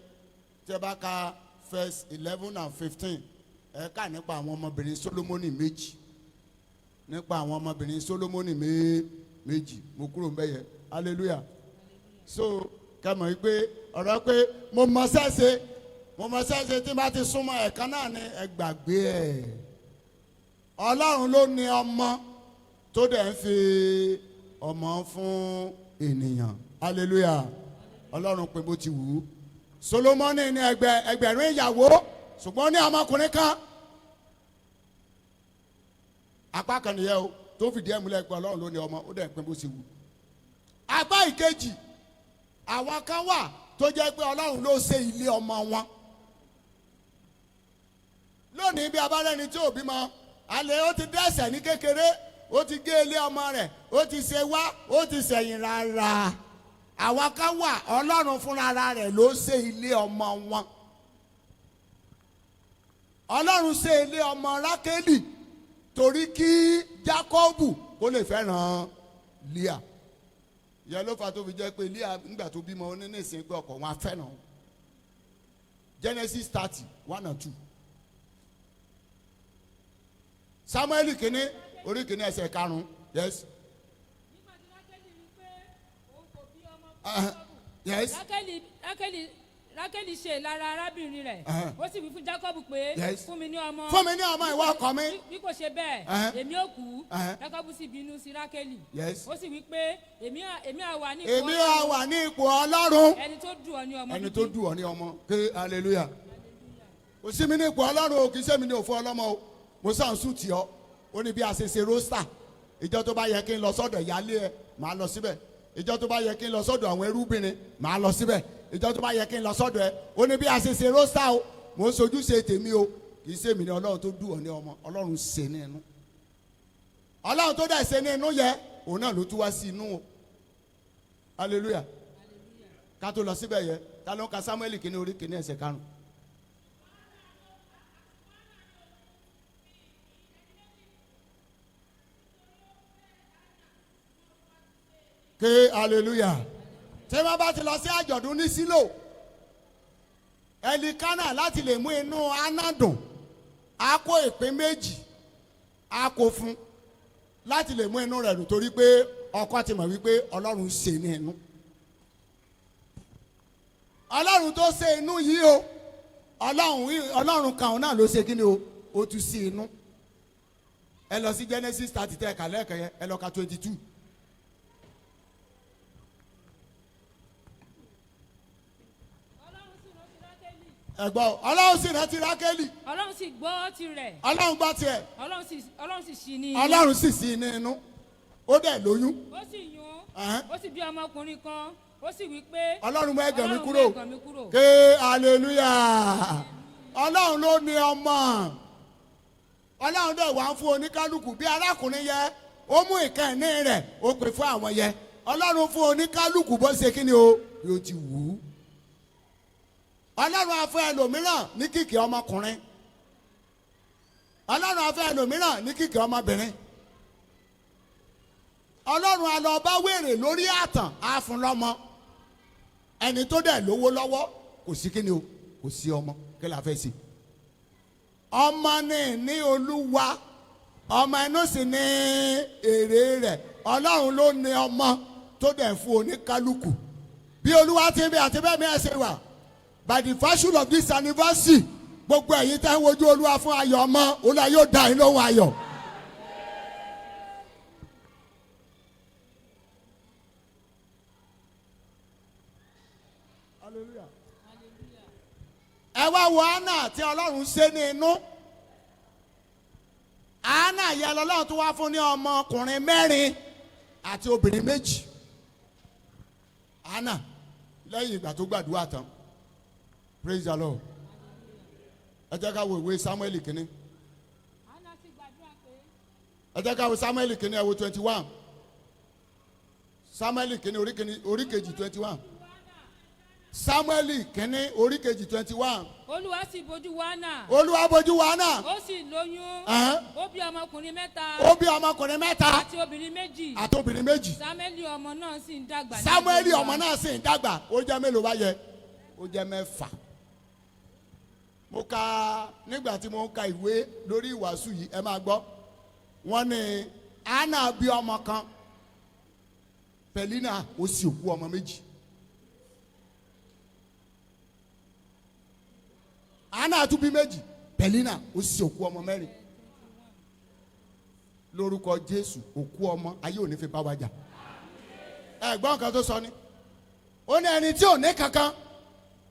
tẹ́ bá ka verse 11 and 15, ẹ kà nípa àwọn ọmọbìnrin Solomoni méjì, nípa àwọn ọmọbìnrin Solomoni méjì. Mo kúrò nbẹ yẹ. Hallelujah. So kẹmọ̀ yìí pé ọ̀rọ̀ pé mo mọ sẹ́sẹ̀, mo mọ sẹ́sẹ̀ tí n bá ti súnmọ́ ẹ̀kan náà ni, ẹ gbàgbé ẹ̀. Ọlọ́run ló ní ọmọ tó dẹ̀ ń fi ọmọ fún ènìyàn. Hallelujah. Ọlọ́run pé bó ti wù ú. Solomoni ní ẹgbẹ̀rún ìyàwó, ṣùgbọ́n ní ọmọkùnrin kan. Apá kan nìyẹn o tó fìdí ẹ̀ múlẹ̀ pé Ọlọ́run ló ní ọmọ, ó dẹ̀ pín bó ṣe wù. Apá ìkejì, àwọn kan wà tó jẹ́ pé Ọlọ́run ló ṣe ilé ọmọ wọn. Lónìí, bí abárẹ́ni tí ò bímọ alẹ́, ó ti dẹ́ṣẹ̀ ní kékeré, ó ti gé ilé ọmọ rẹ̀, ó ti ṣe wá, ó ti ṣẹ̀yìn. Rárá, àwọn kan wà, Ọlọ́run fúnra rẹ̀ ló ṣe ilé ọmọ wọn. Ọlọ́run ṣe ilé ọmọ Rákélì torí kí Jákọ́bù kó lè fẹ́ràn Líà. Ìyẹn ló fà tó fi jẹ́ pé Líà, nígbà tó bímọ, ó ní nísìnyí pé ọkọ wọn á fẹ́ràn. Genesis 30:1 and 2, Samuel kìíní orí kìíní ẹsẹ̀ karùn-ún. Yes. Nígbà tí Rákélì rí pé òun kò bí ọmọ fún Jákọ́bù, Rákélì ṣe ìlara arábìnrin rẹ̀. Ó sì wí fún Jákọ́bù pé, "Fún mi ní ọmọ. Fún mi ní ọmọ, ìwọ ọkọ mi. Bí kò ṣe bẹ́ẹ̀, èmi ó kú." Jákọ́bù sì bínú sí Rákélì. Ó sì wí pé, "Èmi á wà ní ipò Èmi á Ọlọ́run, wà ní ipò Ọlọ́run, ẹni tó dù ọ́ ní ọmọ ẹni bíbí." tó dù ọ́ ní ọmọ. Ké hallelujah. Kò sí mi ní ipò Ọlọ́run o, kì í ṣe mi ní òfin ọlọ́mọ o. Mo sàn sùn tì ọ́. Ó ní bí a ṣe ṣe roster, ìjọ tó bá yẹ kí n lọ sọ́dọ̀ ìyáálé ẹ, màá lọ síbẹ̀. Ìjọ tó bá yẹ kí n lọ sọ́dọ̀ àwọn ẹrúbìnrin, màá lọ síbẹ̀. Ìjọ tó bá yẹ kí n lọ sọ́dọ̀ ẹ. Ó ní bí a ṣe ṣe roster o, mo ń sojú ṣe tèmi o, kì í ṣe mi ní Ọlọ́run tó dù ọ́ ní ọmọ. Ọlọ́run ṣe ní inú. Ọlọ́run tó dẹ̀ ṣe ní inú yẹ, òun náà ló tú wá sí inú o. Hallelujah. Ká tó lọ síbẹ̀ yẹ, ta ló ń ka Samuel kìíní orí kìíní ẹsẹ̀ karùn-ún? Ké hallelujah. Tí wọ́n bá ti lọ sí àjọ̀dún ní Sílò, Ẹlikánà, láti lè mú inú Áná dùn, á kó ìpín méjì, á kó fún láti lè mú inú rẹ̀ dùn, torí pé ọkọ ti mọ̀ wípé Ọlọ́run ṣe ní inú. Ọlọ́run tó ṣe inú yìí o, Ọlọ́run kan òun náà ló ṣe kí ni o, ó tú sí inú. Ẹ lọ sí Genesis 30 tẹ́ ẹ kà lẹ́ẹ̀kan yẹn, ẹ lọ ka 22. Ọlọ́run sì rántí Rákélì. Ẹ gbọ́, Ọlọ́run sì rántí Rákélì. Ọlọ́run sì gbọ́ tirẹ̀. Ọlọ́run gbọ́ tiẹ̀. Ọlọ́run sì ṣí ní inú. Ọlọ́run sì sí ní inú, ó dẹ̀ lóyún. Ó sì yún. Ẹ̀hẹ́n. Ó sì bí ọmọkùnrin kan. Ó sì wí pé, Ọlọ́run mú ẹ̀gàn mi "Ọlọ́run mú kúrò." ẹ̀gàn mi kúrò. Ké hallelujah. Ọlọ́run ló ní ọmọ. Ọlọ́run dẹ̀ wá ń fún oníkálukú. Bí arákùnrin yẹ, ó mú ìkànnì rẹ̀, ó pè fún àwọn yẹ. Ọlọ́run fún oníkálukú bó ṣe kí ni o, bí ó ti wù ú. Ọlọ́run á fún ẹlòmíràn ní kìkì ọmọkùnrin, Ọlọ́run á fún ẹlòmíràn ní kìkì ọmọbìnrin. Ọlọ́run á lọ bá wèrè lórí àtàn, á fún lọ́mọ. Ẹni tó dẹ̀ lówó lọ́wọ́, kò sí kí ni o, kò sí ọmọ. Kí la fẹ́ sí? Ọmọ ní Olúwa, ọmọ inú sì ní èrè rẹ̀. Ọlọ́run ló ní ọmọ tó dẹ̀ fún oníkálukú. Bí Olúwa ti ń bẹ àti bẹ́ẹ̀ mi ẹ̀ ṣe wà, by the virtue of this anniversary, gbogbo ẹ̀yin tẹ́ ń wojú Olúwa fún ayọ̀ ọmọ, Olúwa yóò dá yín lóhùn ayọ̀. Hallelujah. Ẹ wá wo Anna tí Ọlọ́run ṣe ní inú. Anna yẹ lọ́lọ́run tó wá fún ní ọmọkùnrin mẹ́rin àti obìnrin méjì. Anna, lẹ́yìn ìgbà tó gbàdúrà tán. Praise the Lord. Ẹ jẹ́ ká wo ìwé Samuel kìíní. Anna sì gbàdúrà pé, Ẹ jẹ́ ká wo Samuel kìíní, ẹ wo 21. Samuel kìíní orí kìíní orí kejì 21. Samuel kínní orí kejì 21. Olúwa sì bójú wo Hánà. Olúwa bójú wa náà. Ó sì lóyún. Ó bí ọmọkùnrin mẹ́ta Ó bí ọmọkùnrin mẹ́ta àti obìnrin méjì. àti obìnrin méjì. Samuel ọmọ náà sì ń dàgbà ní Samuel Olúwa. ọmọ náà sì ń dàgbà. Ó jẹ́ mélòó bá yẹ? Ó jẹ́ mẹ́fà. Mo ka nígbà tí mo ń ka ìwé lórí ìwàásù yìí, ẹ máa gbọ́. Wọ́n ní Anna bí ọmọ kan, Pẹ̀línà ó sì kú ọmọ méjì. Anna tún bí méjì, Pẹ̀línà ó sì òkú ọmọ mẹ́rin. Lórúkọ Jésù, òkú ọmọ ayé ò ní fi bá wa jà. Ẹ̀gbọ́n kan tó sọ ni, ó ní ẹni tí ò ní kankan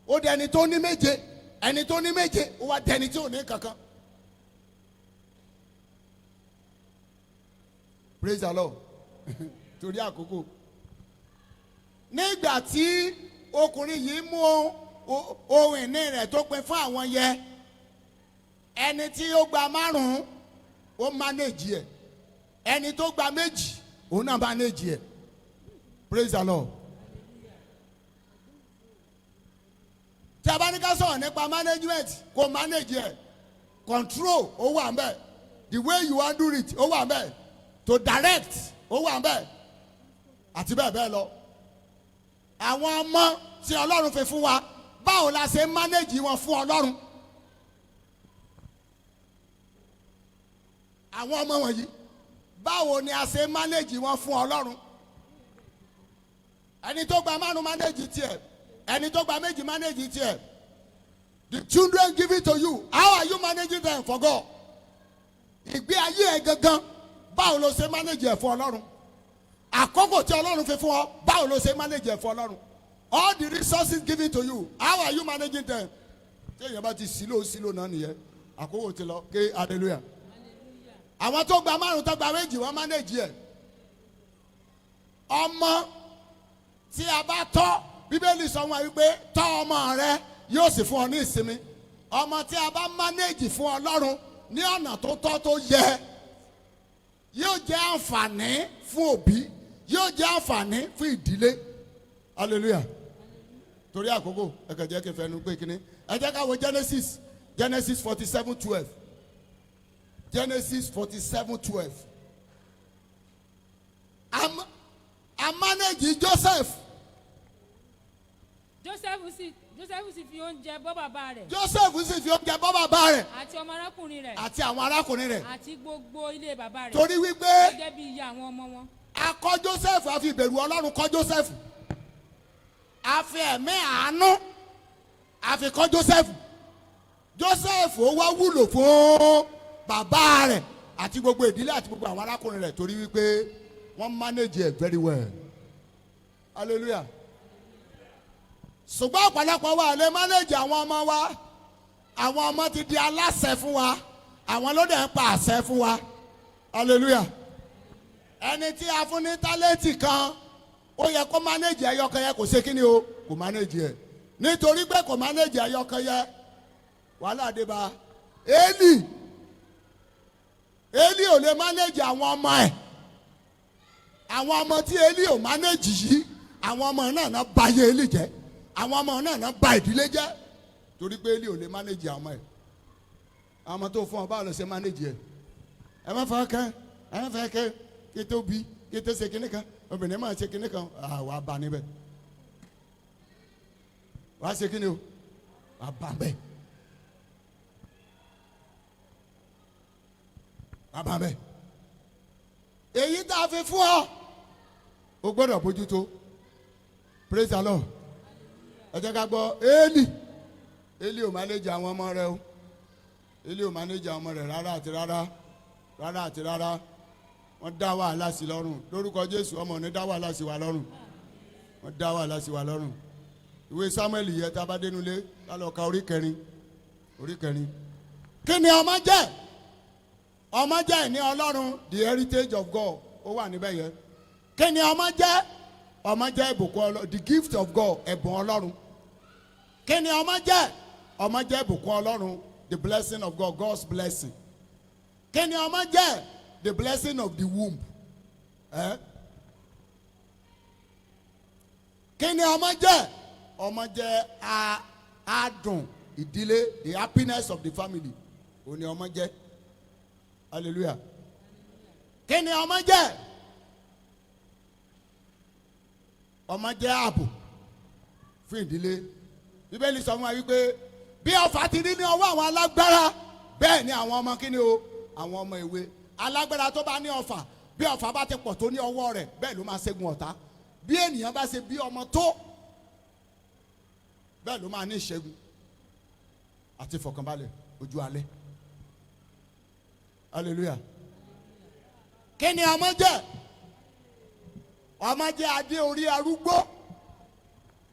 ó di ẹni tó ní méje, ẹni tó ní méje ó wá di ẹni tí ò ní kankan. Praise the Lord. Torí àkókò, nígbà tí ọkùnrin yìí mú ohun ìní rẹ̀ tó pin fún àwọn yẹ, ẹni tí ó gba márùn-ún ó manage ẹ̀, ẹni tó gba méjì òun náà manage ẹ̀. Praise the Lord. Tí a bá ní ká sọ̀rọ̀ nípa management, kò manage ẹ̀, control ó wà ńbẹ̀, the way you handle it ó wà ńbẹ̀, to direct ó wà ńbẹ̀, àti bẹ́ẹ̀ bẹ́ẹ̀ lọ. Àwọn ọmọ tí Ọlọ́run fi fún wa, báwo la ṣe manage wọn fún Ọlọ́run? Àwọn ọmọ wọ̀nyí, báwo ni a ṣe manage wọn fún Ọlọ́run? Ẹni tó gba márùn manage tiẹ̀, ẹni tó gba méjì manage tiẹ̀. The children give it to you, how are you managing them for God? Ìgbé ayé ẹ gangan, báwo ló ṣe manage ẹ fún Ọlọ́run? Àkókò tí Ọlọ́run fi fún ọ, báwo ló ṣe manage ẹ fún Ọlọ́run? All the resources given to you, how are you managing them? Tí èèyàn bá ti sílò sílò náà nìyẹn, àkókò ti lọ. Ké hallelujah. Àwọn tó gba márùn tó gba méjì, wọ́n manage ẹ̀. Ọmọ tí a bá tọ́, Bíbélì sọ wọn wípé tọ́ ọmọ rẹ, yóò sì fún ọ ní ìsinmi. Ọmọ tí a bá manage fún Ọlọ́run ní ọ̀nà tó tọ́ tó yẹ, yóò jẹ́ àǹfààní fún òbí, yóò jẹ́ àǹfààní fún ìdílé. Hallelujah. Torí àkókò, ẹ kàn jẹ́ kí n fẹnu pé kíní. Ẹ jẹ́ ká wo Genesis 47:12. Genesis 47:12. A manage Joseph. Joseph sì fi oúnjẹ bọ́ bàbá rẹ̀ Joseph sì fi oúnjẹ bọ́ bàbá rẹ̀ àti ọmọ arákùnrin rẹ̀ àti àwọn arákùnrin rẹ̀ àti gbogbo ilé bàbá rẹ̀ torí wípé gẹ́gẹ́ bí iye àwọn ọmọ wọn. A kọ́ Joseph, a fi ìbẹ̀rù Ọlọ́run kọ́ Joseph, a fi ẹ̀mí àánú a fi kọ́ Joseph. Joseph ó wá wúlò fún bàbá rẹ̀ àti gbogbo ìdílé àti gbogbo àwọn arákùnrin rẹ̀, torí wípé wọ́n manage it very well. Hallelujah. Ṣùgbọ́n ọ̀pọ̀lọpọ̀ wa lè manage àwọn ọmọ wa. Àwọn ọmọ ti di aláṣẹ fún wa, àwọn ló dẹ̀ ń pa àṣẹ fún wa. Hallelujah. Ẹni tí a fún ní tálẹ́ǹtì kan, ó yẹ kó manage ẹyọkan yẹ, kò ṣe kí ni o, kò manage ẹ. Nítorí pé kò manage ẹyọkan yẹ, wàhálà dé bá Élì. Élì ò lè manage àwọn ọmọ ẹ̀. Àwọn ọmọ tí Élì ò manage yìí, àwọn ọmọ náà náà bà ayé Élì jẹ́, àwọn ọmọ náà náà bà ìdílé jẹ́, torí pé Élì ò lè manage àwọn ọmọ ẹ̀. Àwọn ọmọ tó fún ọ, báwo ló ṣe manage ẹ̀? Ẹ má fọwọ́ kàn, ẹ má fọwọ́ kàn, kí tó bí kí tó ṣe kinní kan, obìnrin máa ṣe kinní kan, wàá bá níbẹ̀. Wàá ṣe kinní o, wàá bá bẹ́ẹ̀, wàá bá bẹ́ẹ̀. Èyí tá a fi fún ọ, o gbọ́dọ̀ bójútó. Praise the Lord. Ẹ jẹ́ ká gbọ́ Élì. Élì ò manage àwọn ọmọ rẹ o. Élì ò manage àwọn ọmọ rẹ rárá àti rárá, rárá àti rárá. Wọ́n dá wàhálà sí lọ́rùn. Lórúkọ Jésù, ọmọ ò ní dá wàhálà sí wa lọ́rùn. Wọ́n dá wàhálà sí wa lọ́rùn. Ìwé Samuel yẹ, tá a bá dénúlé, ká lọ ka orí kẹrin, orí kẹrin. Kí ni ọmọ jẹ́? Ọmọ jẹ́ ìní Ọlọ́run, the heritage of God, ó wà níbẹ̀ yẹn. Kí ni ọmọ jẹ́? Ọmọ jẹ́ ìbùkún Ọlọ́run, the gift of God, ẹ̀bùn Ọlọ́run. Kí ni ọmọ jẹ́? Ọmọ jẹ́ ìbùkún Ọlọ́run, the blessing of God, God's blessing. Kí ni ọmọ jẹ́? The blessing of the womb. Eh? Kí ni ọmọ jẹ́? Ọmọ jẹ́ adùn ìdílé, the happiness of the family òní ọmọ jẹ́. Hallelujah. Kí ni ọmọ jẹ́? Ọmọ jẹ́ ààbò fún ìdílé. Bíbélì sọ fún wa wípé bí ọfà ti rí ní ọwọ́ àwọn alágbára, bẹ́ẹ̀ ni àwọn ọmọ, kí ni o, àwọn ọmọ èwe. Alágbára tó bá ní ọfà, bí ọfà bá ti pọ̀ tó ní ọwọ́ rẹ̀, bẹ́ẹ̀ ló máa ṣẹ́gun ọ̀tá. Bí ènìyàn bá ṣe bí ọmọ tó, bẹ́ẹ̀ ló máa ní ìṣẹ́gun àti ìfọ̀kànbalẹ̀ ojú alẹ́. Hallelujah. Kí ni ọmọ jẹ́? Ọmọ jẹ́ adé orí arúgbó.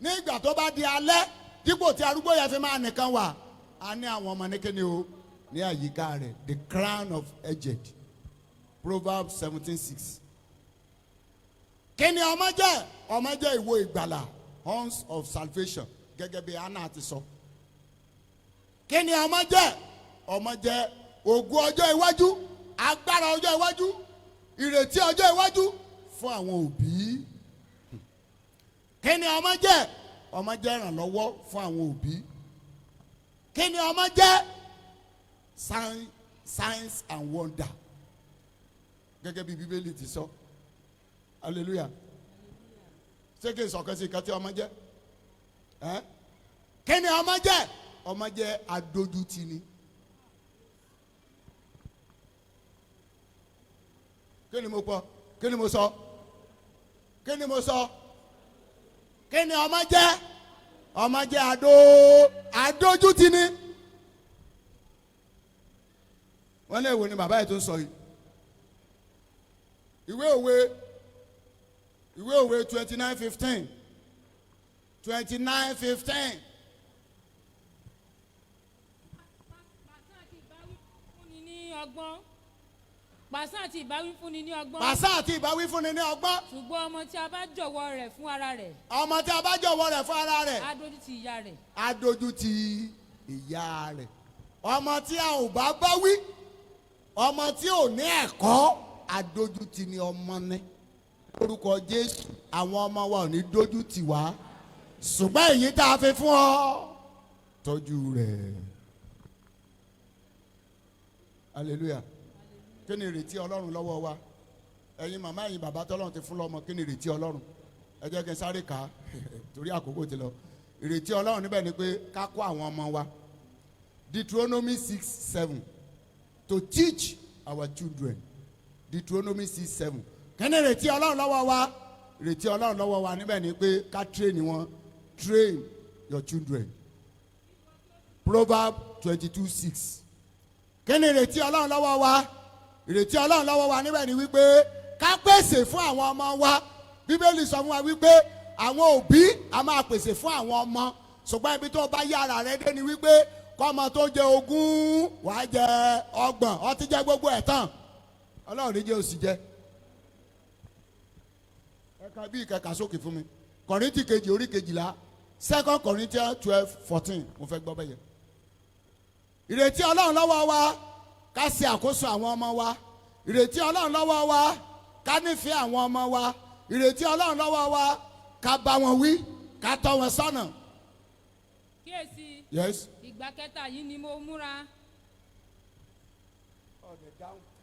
Ní ìgbà tó bá di alẹ́, dípò tí arúgbó yẹn fi máa nìkan wà, á ní àwọn ọmọ ní kíni o, ní àyíká rẹ̀, the crown of aged. Proverbs 17:6. Kí ni ọmọ jẹ́? Ọmọ jẹ́ ìwo ìgbàlà, horns of salvation, gẹ́gẹ́ bí Anna ti sọ. Kí ni ọmọ jẹ́? Ọmọ jẹ́ ògo ọjọ́ iwájú, agbára ọjọ́ iwájú, ìrètí ọjọ́ iwájú fún àwọn òbí. Kí ni ọmọ jẹ́? Ọmọ jẹ́ ìrànlọ́wọ́ fún àwọn òbí. Kí ni ọmọ jẹ́? Signs and wonder, gẹ́gẹ́ bí Bíbélì ti sọ. Hallelujah. Ṣé kí n sọ̀kan sí nǹkan tí ọmọ jẹ́ ẹ́? Kí ni ọmọ jẹ́? Ọmọ jẹ́ adójútini. Kí ni mo pọ? Kí ni mo sọ? Kí ni mo sọ? Kí ni ọmọ jẹ́? Ọmọ jẹ́ adójútini. Wọ́n lè wo ni bàbá yìí tó ń sọ yìí. Ìwé Òwe 29:15, 29:15. Pàṣán àti ìbáwí fúnni ní ọgbọ́n. Pàṣán àti ìbáwí fúnni ní ọgbọ́n. Pàṣán àti ìbáwí fúnni ní ọgbọ́n. Ṣùgbọ́n ọmọ tí a bá jọ̀wọ́ rẹ̀ fún ara rẹ̀, ọmọ tí a bá jọ̀wọ́ rẹ̀ fún ara rẹ̀, á dójú ti ìyá rẹ̀. Á dojú ti ìyá rẹ̀. Ọmọ tí a ò bá bá wí, ọmọ tí ò ní ẹ̀kọ́, adójútì ni ọmọ ní. Lórúkọ Jésù, àwọn ọmọ wa ò ní dójú tì wá. Ṣùgbọ́n èyí tá a fi fún ọ, tọ́jú rẹ̀. Hallelujah. Kí ni ìrètí Ọlọ́run lọ́wọ́ wa? Ẹ̀yin màmá, ẹ̀yin bàbá tọ́lọ́run ti fún lọ́mọ, kí ni ìrètí Ọlọ́run? Ẹ jẹ́ kí n sáré kà á torí àkókò ti lọ. Ìrètí Ọlọ́run níbẹ̀ ni pé ká kọ́ àwọn ọmọ wa. Deuteronomy 6:7, to teach our children. Deuteronomy 6:7. Kí ni ìrètí Ọlọ́run lọ́wọ́ wa? Ìrètí Ọlọ́run lọ́wọ́ wa níbẹ̀ ni pé ká train wọn. Train your children. Proverb 22:6. Kí ni ìrètí Ọlọ́run lọ́wọ́ wa? Ìrètí Ọlọ́run lọ́wọ́ wa níbẹ̀ ni wípé ká pèsè fún àwọn ọmọ wa. Bíbélì sọ fún wa wípé àwọn òbí a máa pèsè fún àwọn ọmọ, ṣùgbọ́n ibi tó bá yára rẹ dé ni wípé kọ́mọ tó jẹ 20, wàá jẹ 30, ó ti jẹ gbogbo ẹ̀ tán. Ọlọ́run ní jẹ́ òsì jẹ. Ẹ̀ka bí ìkẹkà sókè fún mi. Kọ̀ríntì kejì orí 12, Second Corinthians 12:14. Mo fẹ́ gbọ́ bẹ́yẹn. Ìrètí Ọlọ́run lọ́wọ́ wa, ká ṣe àkóso àwọn ọmọ wa. Ìrètí Ọlọ́run lọ́wọ́ wa, ká nífẹ̀ẹ́ àwọn ọmọ wa. Ìrètí Ọlọ́run lọ́wọ́ wa, ká bá wọn wí, ká tọ́ wọn sọ́nà. Kíyèsí, ìgbà kẹta yìí ni mo múra.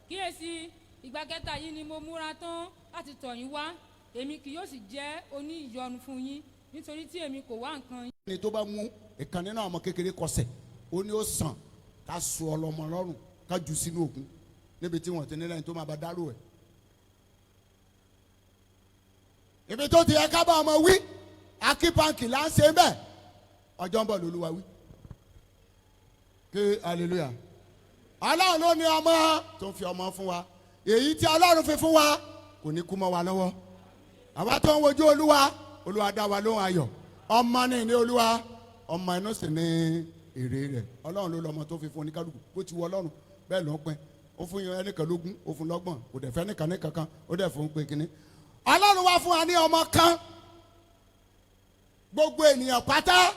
Kíyèsí, ìgbà kẹta yìí ni mo múra tán láti tọ̀ yín wá. Èmi kì yóò sì jẹ́ oníyọnu fún yín, nítorí tí èmi kò wá nǹkan yín. Ẹni tó bá mú ìkan nínú àwọn ọmọ kékeré kọsẹ̀, ó ní ó sàn ká so ọlọmọ lọ́rùn, ká jù sínú òkun níbi tí wọ́n ti nílẹ̀ tó máa bá dárò ẹ̀. Ibi tó ti yẹ ká bá ọmọ wí, akípanki là ń ṣe bẹ́ẹ̀. Ọjọ́ ń bọ̀ lÓlúwa wí. Ké hallelujah. Ọlọ́run ló ní ọmọ tó ń fi ọmọ fún wa. Èyí tí Ọlọ́run fi fún wa kò ní kú mọ́ wa lọ́wọ́. Àwa tó ń wojú Olúwa, Olúwa dá wa lóhùn ayọ̀. Ọmọ ní ní Olúwa, ọmọ inú sì ní èrè rẹ̀. Ọlọ́run ló lọ́mọ tó fi fún oníkálukú bó ti wọ Ọlọ́run, bẹ́ẹ̀ ló ń pín. Ó fún yẹn ẹnìkan lógún, ó fún lọ́gbọ̀n, kò dẹ̀ fẹ́ nìkan ní kankan, ó dẹ̀ fún pé kínní. Ọlọ́run wá fún wa ní ọmọ kan. Gbogbo ènìyàn pátá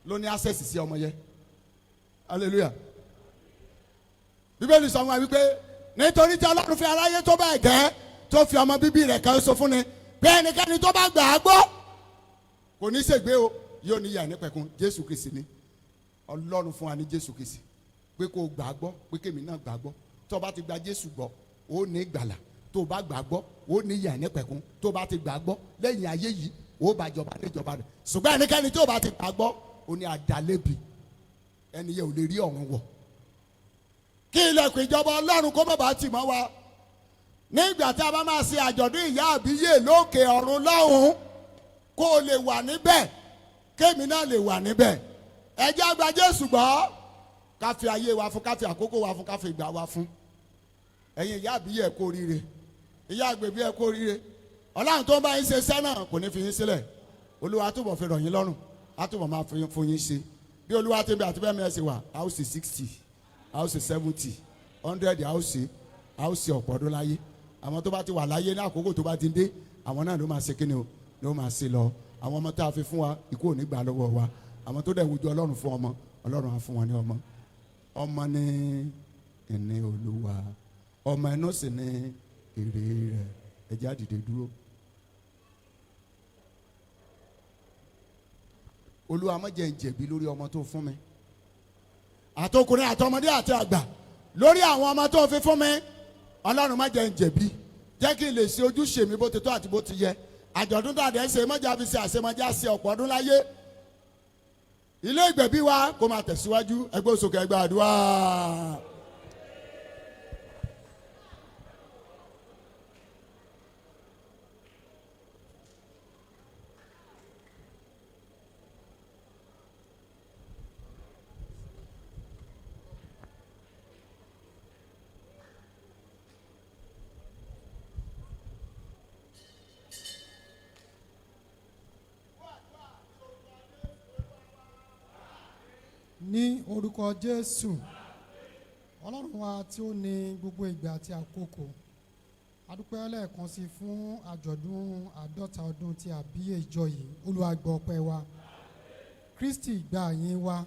ló ní access sí ọmọ yẹn. Hallelujah. Bíbélì sọ fún wa wípé nítorí tí Ọlọ́run fi aráyé tó bẹ́ẹ̀ gẹ́, tó fi ọmọ bíbí rẹ̀ kan ṣoṣo fún ni, pé ẹnikẹ́ni tó bá gbà á gbọ́ kò ní ṣègbé o, yóò ní ìyè àìnípẹ̀kun. Jésù Kristi ni. Ọlọ́run fún wa ní Jésù Kristi pé kó o gbà á gbọ́, pé kémi náà gbà á gbọ́. Tó o bá ti gba Jésù gbọ́, ó ní ìgbàlà. Tó o bá gbà á gbọ́, ó ní ìyè àìnípẹ̀kun. Tó o bá ti gbà á gbọ́ lẹ́yìn ayé yìí, ó bá jọba níjọba rẹ̀. Ṣùgbọ́n ẹnikẹ́ni tó o bá ti gbà á gbọ́, ó ní àdálẹ́bi, ẹni yẹn ò lè rí ọ̀run wọ̀. Kí ilẹ̀kùn ìjọba Ọlọ́run kó má bàa tì mọ́ wa nígbà tí a bá máa ṣe àjọ̀dún ìyá àbíyè lókè ọ̀run lọ́hùn-ún, kó o lè wà níbẹ̀, kémi náà lè wà níbẹ̀. Ẹ jẹ́ á gba Jésù gbọ́, ká fi ayé wa fún, ká fi àkókò wa fún, ká fi ìgbà wa fún. Ẹ̀yin ìyá àbíyè, ẹ kú oríire. Ìyá àgbèbí, ẹ kú oríire. Ọlọ́run tó ń bá yín ṣe iṣẹ́ náà kò ní fi yín sílẹ̀. Olúwa túbọ̀ fi rọ̀ yín lọ́rùn, á túbọ̀ máa fún yín ṣe. Bí Olúwa ti ń bẹ àti bẹ́ẹ̀ mẹ́ẹ̀ ṣe wà, a ó ṣe 60, a ó ṣe 70, 100, a ó ṣe ọ̀pọ̀ ọdún láyé. Àwọn tó bá ti wà láyé ní àkókò tó bá ti ń dé, àwọn náà ló máa ṣe kíni o, ló máa ṣe lọ. Àwọn ọmọ tá a fi fún wa, ikú ò ní gbà lọ́wọ́ wa. Àwọn tó dẹ̀ wojú Ọlọ́run fún ọmọ, Ọlọ́run á fún wọn ní ọmọ. Ọmọ ní ìní Olúwa, ọmọ inú sì ní èrè rẹ̀. Ẹ jẹ́ á dìde dúró. Olúwa, má jẹ́ n jẹ̀bi lórí ọmọ tó fún mi, àtọkùnrin àtọmọdé àti àgbà, lórí àwọn ọmọ tó fi fún mi. Ọlọ́run, má jẹ́ n jẹ̀bi. Jẹ́ kí n lè ṣe ojúṣe mi bó ti tọ́ àti bó ti yẹ. Àjọ̀dún tàdé ṣe mọ́jà fi ṣe àṣemọ́jà ṣe ọ̀pọ̀ ọdún láyé. Ilé ìgbẹ̀bí wa kó máa tẹ̀síwájú. Ẹgbẹ́ òsòkè, ẹgbẹ́ àdúrà. Ní orúkọ Jésù. Ọlọ́run wa tí ó ní gbogbo ìgbà àti àkókò, a dúpẹ́ lẹ́ẹ̀kan sí fún àjọ̀dún 50 ọdún tí a bí ìjọ yìí. Olúwa, gbọ́ ọpẹ́ wa. Kristi, gba ìyìn wa.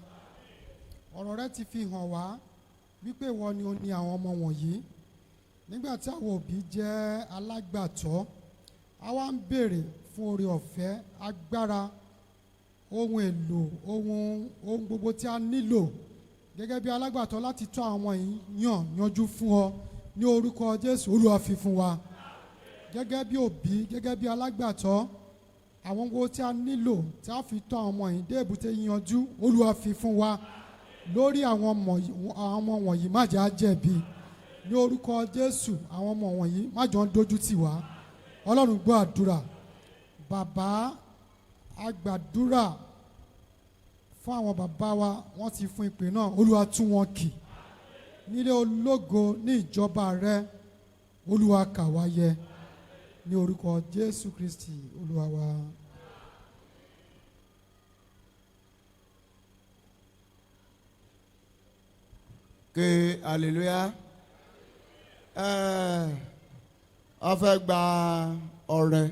Ọ̀rọ̀ rẹ ti fi hàn wá wípé ìwọ ni ó ní àwọn ọmọ wọ̀nyí. Nígbà tí àwọn òbí jẹ́ alágbàtọ́, a wá ń béèrè fún oore ọ̀fẹ́, agbára, ohun èlò, ohun gbogbo tí a nílò gẹ́gẹ́ bí alágbàtọ́ láti tọ́ àwọn ọmọ yìí yàn yanjú fún ọ. Ní orúkọ Jésù, Olúwa, fi fún wa. Gẹ́gẹ́ bí òbí, gẹ́gẹ́ bí alágbàtọ́, àwọn ohun tí a nílò tí a fi tọ́ àwọn ọmọ yìí dé èbúté yanjú, Olúwa, fi fún wa. Lórí àwọn ọmọ wọ̀nyí, má jẹ́ á jẹ̀bi. Ní orúkọ Jésù, àwọn ọmọ wọ̀nyí, má jọ ń dójú tì wá. Ọlọ́run, gbọ́ àdúrà. Bàbá, a gbàdúrà fún àwọn bàbá wa. Wọ́n ti fún ìpè náà. Olúwa, tún wọn kì nílé ológo ní ìjọba rẹ. Olúwa, kà wá yẹ. Ní orúkọ Jésù Kristi Olúwa wa. Ké hallelujah. A fẹ́ gba ọrẹ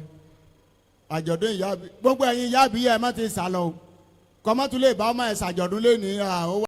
àjọ̀dún ìyá àbí. Gbogbo ẹ̀yin ìyá àbí, ẹ má ti sálọ o. Kọ́mọ́tún lè bá ọmọ ẹ̀ ṣàjọ̀dún lónìí. Ó wà.